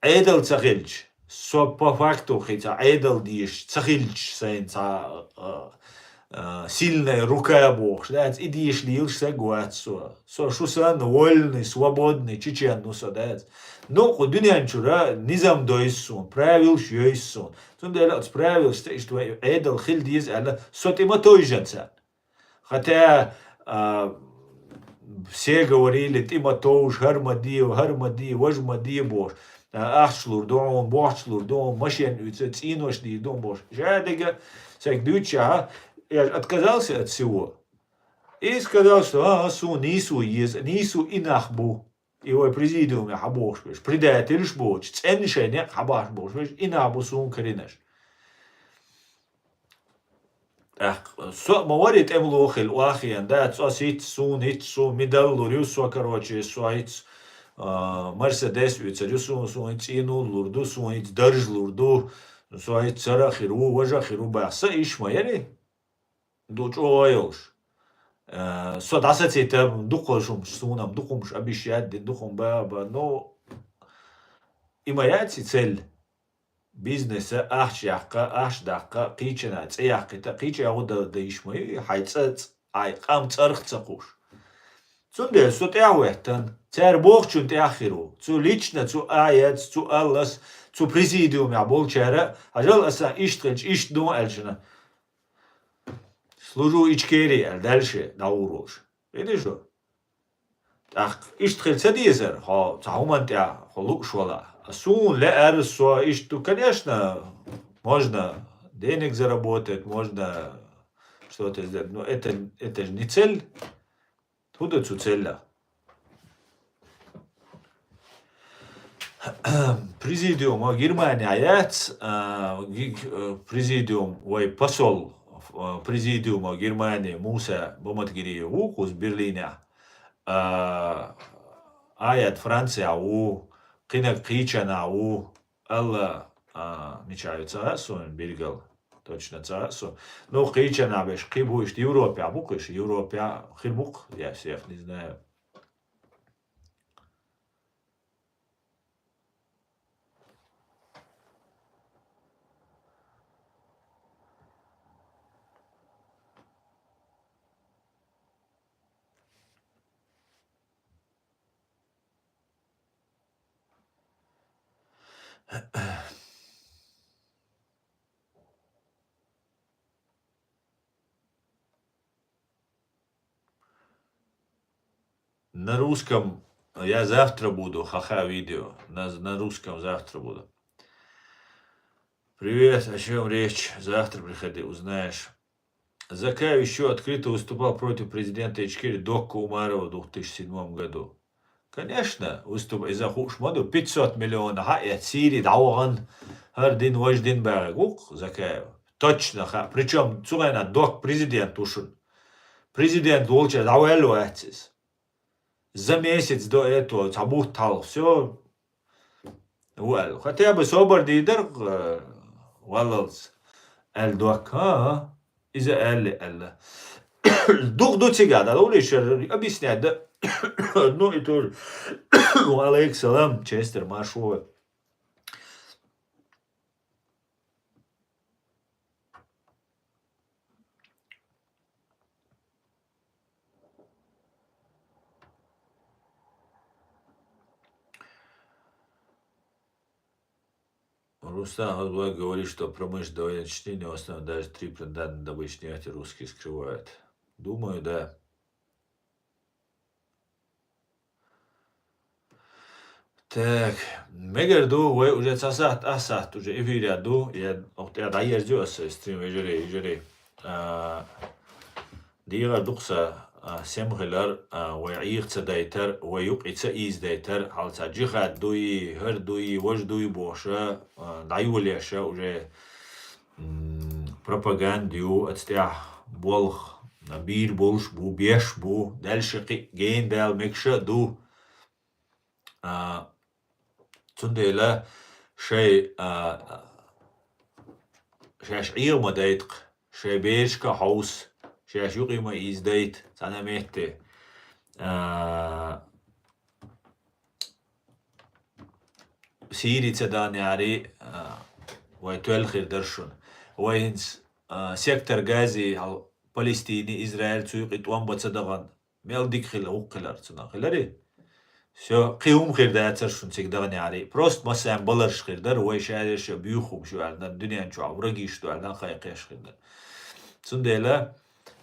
Ӏедал ца хилча, со по факту хи цхьа Ӏедал дезаш ца хилча сайна цхьа, а, а, сильная рука бохуш, дац, и деша лелаш саг вац со. Со шу санна вольный, свободный чечен ву со, дац. Ну, кху дуьнен чура низам дойсу суна, правилаш йойсу суна. Цундела оцу правилашца иштта вай Ӏедал хила деза аьлла, со тӀе ма товжан царна. Хотя, а, все говорили, тӀе ма товжа, хӀара ма де, хӀара ма де, важа ма де бохуш. А, ахча лур ду хьуна, бохча лур ду хьуна, машен уьйцу, цӀенош дийр ду хьуна бохуш. Ша деррига сайга дуьйцучехь, я же отказался от всего. И сказал, что, а, а, суна нийсо еза, нийсо и нах бу. И вай президиуме хьабохуш берш, предательш боцуш, цӀенна шайн некъ хьабахьаш болуш берш, и нах бу суна каринарш. ТӀаккха со а ма вари тӀемало хила, охьахиъна, да, цо сиц суна, хӀиц суна, медаль лур ю со, короче, со хӀиц, а, Мерседес уьцур ю суна, суна хӀиц цӀенош лур ду, суна хӀиц дарж лур ду, со хӀиц цара а хир ву, важа а хир ву баха. Са иш ма яри? Ду чӀогӀа йолуш. Э, со дӀасацийтар, дукхаза хӀумаш, суна-м дукха хӀумаш обещать дина, дукха хӀума баха, баха. Ну, и ма яц и цель. Бизнеса ахча яккха, ахча даккха, кхечанна цӀе яккхийта, кхечанна гӀо дан, дан йиш ма ю, хьайн цӀа, цӀ-, хьайн къам цӀарах ца кхуш. Цундела со тӀаьхьа хӀоьттина, цара бохучун тӀаьхьа хир ву. Цу лично, цу Аятца, цу Аллас, цу президиумехь болчара, хьажал аса иштта хилча, иштта ду аьлчана. Служу Ичкерии аьлла, дальше дӀагӀур волуш. Видишь, шу? ТӀаккха иштта хила ца дезара, хьо цхьа хӀуманна тӀехь хьо лууш валахь. А суна лаьара со иштта ду, конечно, можно денег заработать, можно что-то сделать, но это, это же не цель. ХӀун ду цу целлех? Президиум вай Германия яц, а, ги-, э, президиум вай посол, э, президиума Германии Муса Баматгириев ву кхуза Берлинехь, а, Аят Францехь ву, кхинаг кхечанахь ву, Алла, а, мичахь ю ца хаьа суна билггал, точно ца хаьа суна. Ну, кхечанахь берш кхин бу, иштта Европехь бу-кх уьш, Европехь хир бу-кх, я всех не знаю. На русском я завтра буду, ха-ха, видео. На, на русском завтра буду. Привет, о чем речь? Завтра приходи, узнаешь. Закаев ещё открыто выступал против президента Ичкерии Докка Умарова в двух тысячи седьмом году. Конечно, выступ-, иза хууш ма ду, пятьсот миллион хьаэцна, Сири дӀавахана, хӀара дин, важа дин баьгӀиг ву-кх Закаев. Точно хаьа. Причём цу хенахь Докка президент ву шуна. Президент волча дӀаваьлла вац иза. За месяц до этого цхьа бутт хьалха, всё, ву аьлла. Хотя бы собар дийр дара, э, валлалц, аьлла Докка. ХӀан-хӀа, иза аьлла, аьлла. Дукха ду цигахь, да, лулиш, объяснять, да? Ну, и тоже. Ва алейкум салам, Честер, маршо. Рустам Хазбулат говорит, что промышленность довольно чтение, в основном даже три данных добычи нефти русские скрывают. Думаю, да. Так, мегар ду, вай уже цхьа сахьт, ас сахьт уже эфире ду, я, оху тӀе дӀаерзаю аса стрим, вежарий, вежарий. А, дийгӀар ду-кх сан, а, сема хилар, а, вай Ӏеха ца дайтар, вай юкъе ца ийза дайтар, хьал цхьа джихад дуй, хӀара дуй, важа дуй бохуша, а, дӀайолаеша уже, м, пропаганда ю, аца тӀехь болх, а, бийр болуш бу, беш бу, дальше кхин гена дала мегаш а ду. А, цундела шай, а, шаьш Ӏеха ма дайта-кх, шай берашка а хьовса, шаьш юкъе ма ийза дайта цхьана а метте. А, Сири ца дан яри, а, вай тоьлла хир дара шуна. Вай хӀинца, а, сектор Гази хьал Палестине, Израиль цу юкъе тӀом бан ца дахана. Мел дика хила, вукхилар цунах хилари. Всё, кхин хӀума хир дацар шуна цига даханехьара. Просто массарна баларш хир дара, вай шаьрша буьйху хӀумаш ю аьлла, дуьнен чохь врагаш ду аьлла, кхайкхеш хир дара. Цундела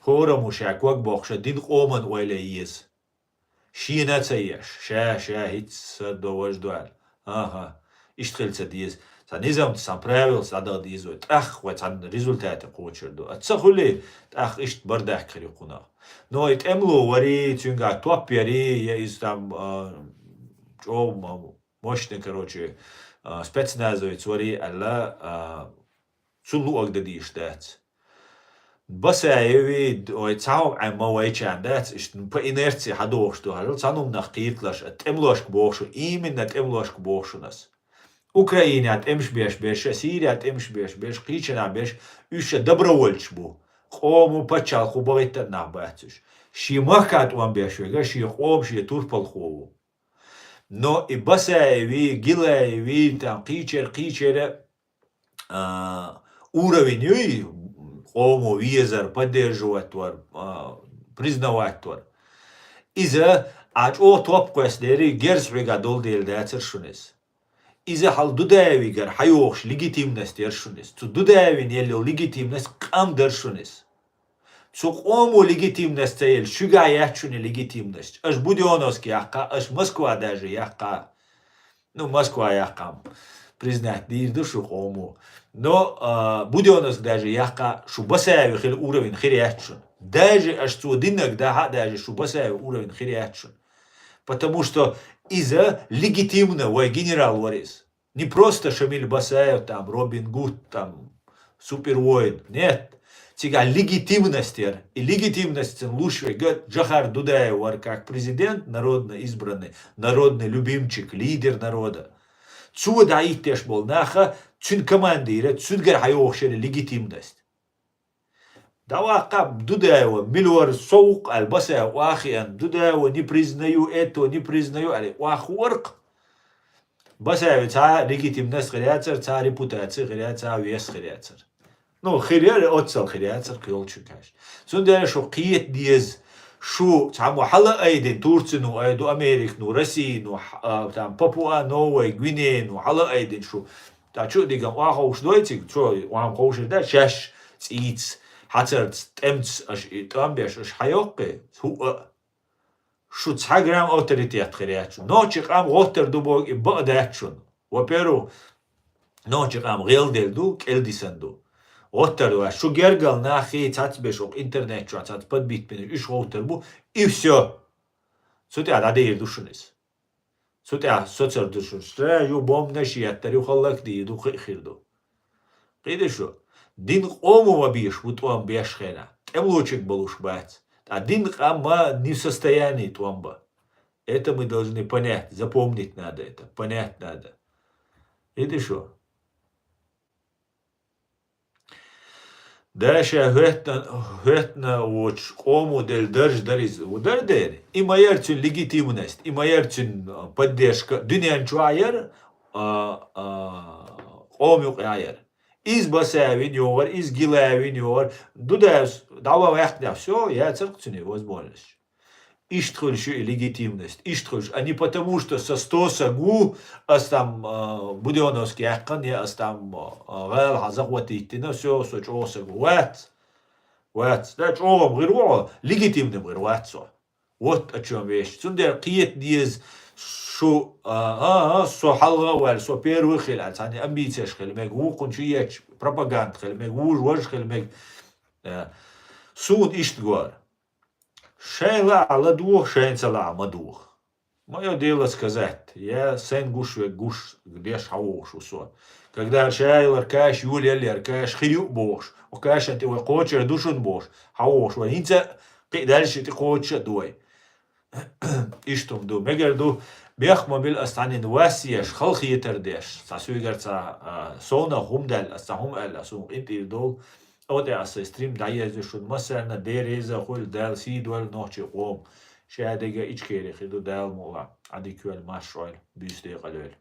хӀораммо ша ког боккхуш, дин къоман ойла еза. Шена а ца еш, ша, ша хӀинцца сардо важа ду аьлла. АхӀа, иштта хила ца деза. Цхьа низамца, цхьа правилаца дӀадаха деза вай. ТӀаккха вай цхьана результате кхочур ду. А ца хуьлий, тӀаккха иштта бардак хир ю кхунах. Но и тӀемло варий, цуьнга топ ярий, я иза там, а, чӀогӀа м-, мощный, короче, а, спецназовец варий аьлла, а, цу луъаг дан дийш дац. Басаеви, ой, цхьа хӀума Ӏемма вайчарна дац, иштта по инерции хьадохуш ду хьажал, цхьана хӀуманах кхеталаш, а тӀемлошка бохуш, именно тӀемлошка бохушунас. Украинехь тӀемаш беш берш, Сирехь тӀемаш беш берш, кхечанхьа берш, уьш ша добровольцаш бу. Къомо пачхьалкхо бахийтта нах бац уьш. Шен махка тӀом беш верг, шен къомо, шен турпалхо ву. Но и Басаеви, Гилаеви, там, кхечара, кхечара, а, уровень юй, къомо везар, поддерживать вар, а, признавать вар. Иза а чӀогӀа топ кхоьссинера, герз хьоьга долу дела дацара шуна иза. Иза хьал Дудаевигара хьайогӀуш легитимность яра шуна иза. Цу Дудаевин елла йолу легитимность къам дара шуна иза. Цу къомо легитимность ца елла, шуьга яц шуна легитимность. Аша Будённовск яккха, аша Москва даже яккха. Ну, Москва яккха-м признать дийр ду шу къомо. Но, а, Будённовск даже яккха, шу Басаеви хила уровень хир яц шуна. Даже аша цо диннарг дахьа а, даже шу Басаеви уровень хир яц шуна. Потому что иза легитимно вай генерал вара иза. Не просто Шамиль Басаев, там, Робин Гуд, там, супервоин. Нет. Цигахь легитимность яра. И легитимность луш верг Джохар Дудаев вара как президент, народно избранный, народный любимчик, лидер народа. Цо дӀахӀиттеш болу наха, цуьнан командира, цуьнгара хьайогӀуш яра легитимность. ДӀаваккха Дудаева, мила вара со ву-кх аьлла, Басаев охьахиъна, Дудаева не признаю, этого не признаю аьлла, охьахиъна вара-кх. Басаевн цхьа легитимность хир яцара, цхьа репутаци хир яцара, цхьа вес хир яцара. Ну, хир яра, оццал хир яцара, кхин йолчун кхаьчна. Цундела шу кхета деза, шу цхьаммо хьала айдина, Турцино айду, Американо, Россино, хь-, а, там, Папуа-Новая Гвинеяно хьала айдина шу. Ткъа чу а диган охьаховшадой цига, цо охьа ма ховшадо, шаьш цӀийца, хьацарца, тӀемца аша и тӀом беш, аша хьайоккхий, хӀуъа а. Шу цхьа грамм авторитет хир яц шуна. Нохчийн къам гӀоттар ду боху и бакъ дац шуна. Во-первых, нохчийн къам гӀелделла ду, кӀелдисина ду. ГӀоттар ду аьлла. Шу гергал нах хи цхьацца беш окху интернет чохь цхьацца подбитпина, уьш гӀовттар бу, и всё. Цу тӀехь дӀадийр ду шуна иза. Цу тӀехь соцар ду шуна. Ша ю бомбанаш еттар, ю хӀаллак дийр ду, кхин а хир ду. Кхийтий шу, дин къомо ма бийш ву тӀом беш хенахь, тӀемлочуьнга балуш бац. Ткъа дин къам ма не в состоянии тӀом бан. Это мы должны понять, запомнить надо это, понять надо. Кхийтий шу. Дала ша хӀоьттина, хӀоьттина воцуш къомо делла дарж дара иза. Ву дара дера. И ма яра цуьнан легитимность, и ма яра цуьнан поддержка. Дуьнен чохь яра, а, а, къома юкъа яра. Иза Басаевн йогӀура, иза Гилаевн йогӀура. Дудаевс дӀаван ваьккхинехь, всё, яцара-кх цуьнан возможность. Иштта хуьлуш ю и легитимность, иштта хуьлуш. А не потому, что со сто саг ву, ас там, а, Будённовск яьккхина, я ас там, а, гӀала хьан захватить дина, всё, со чӀогӀа саг ву. Вац. Вац. Да, чӀогӀа-м гӀир ву хьо, легитимно-м гӀир вац со. Вот о чём вещь. Цундела кхета деза шу, а, а, а, со хьалха а ваьлла, со первый хила аьлла, цхьана амбицеш хила мега, вукхунна чу ечу пропаганда хила мега, вужа важа хила мега. Э, суна иштта гора. Шайн лаахь ладугӀу, шайна ца лаахь ма дугӀу. Моё дело сказать, я сайн гуш верг гуш деш хьан вогӀуш ву со. Когда шаялар каш, юлаяллера каш, хир ю а бохуш, оха кашан тӀе вай кхочур ду шуна бохуш, хьан вогӀуш вай. ХӀинца а кхин а даьлча тӀе кхочуш а ду вай. Иштта хӀума ду. Мегар ду, бехк ма била ас цхьаннен вас еш, халахетар деш. Цхьа соьгара цхьа, а, совнах хӀума даьлла, ас цхьа хӀума аьлла, ас хӀума къинтӀера довла. Оха тӀе ас сайн стрим дӀаерзо шуна массарна, Дела реза хуьлда, Дала сий дойла нохчийн къоман. Ша дерг а Ичкери хир ду, Дала мукъалахь, Ӏадика йойла, марша Ӏойла, буьйса декъала йойла.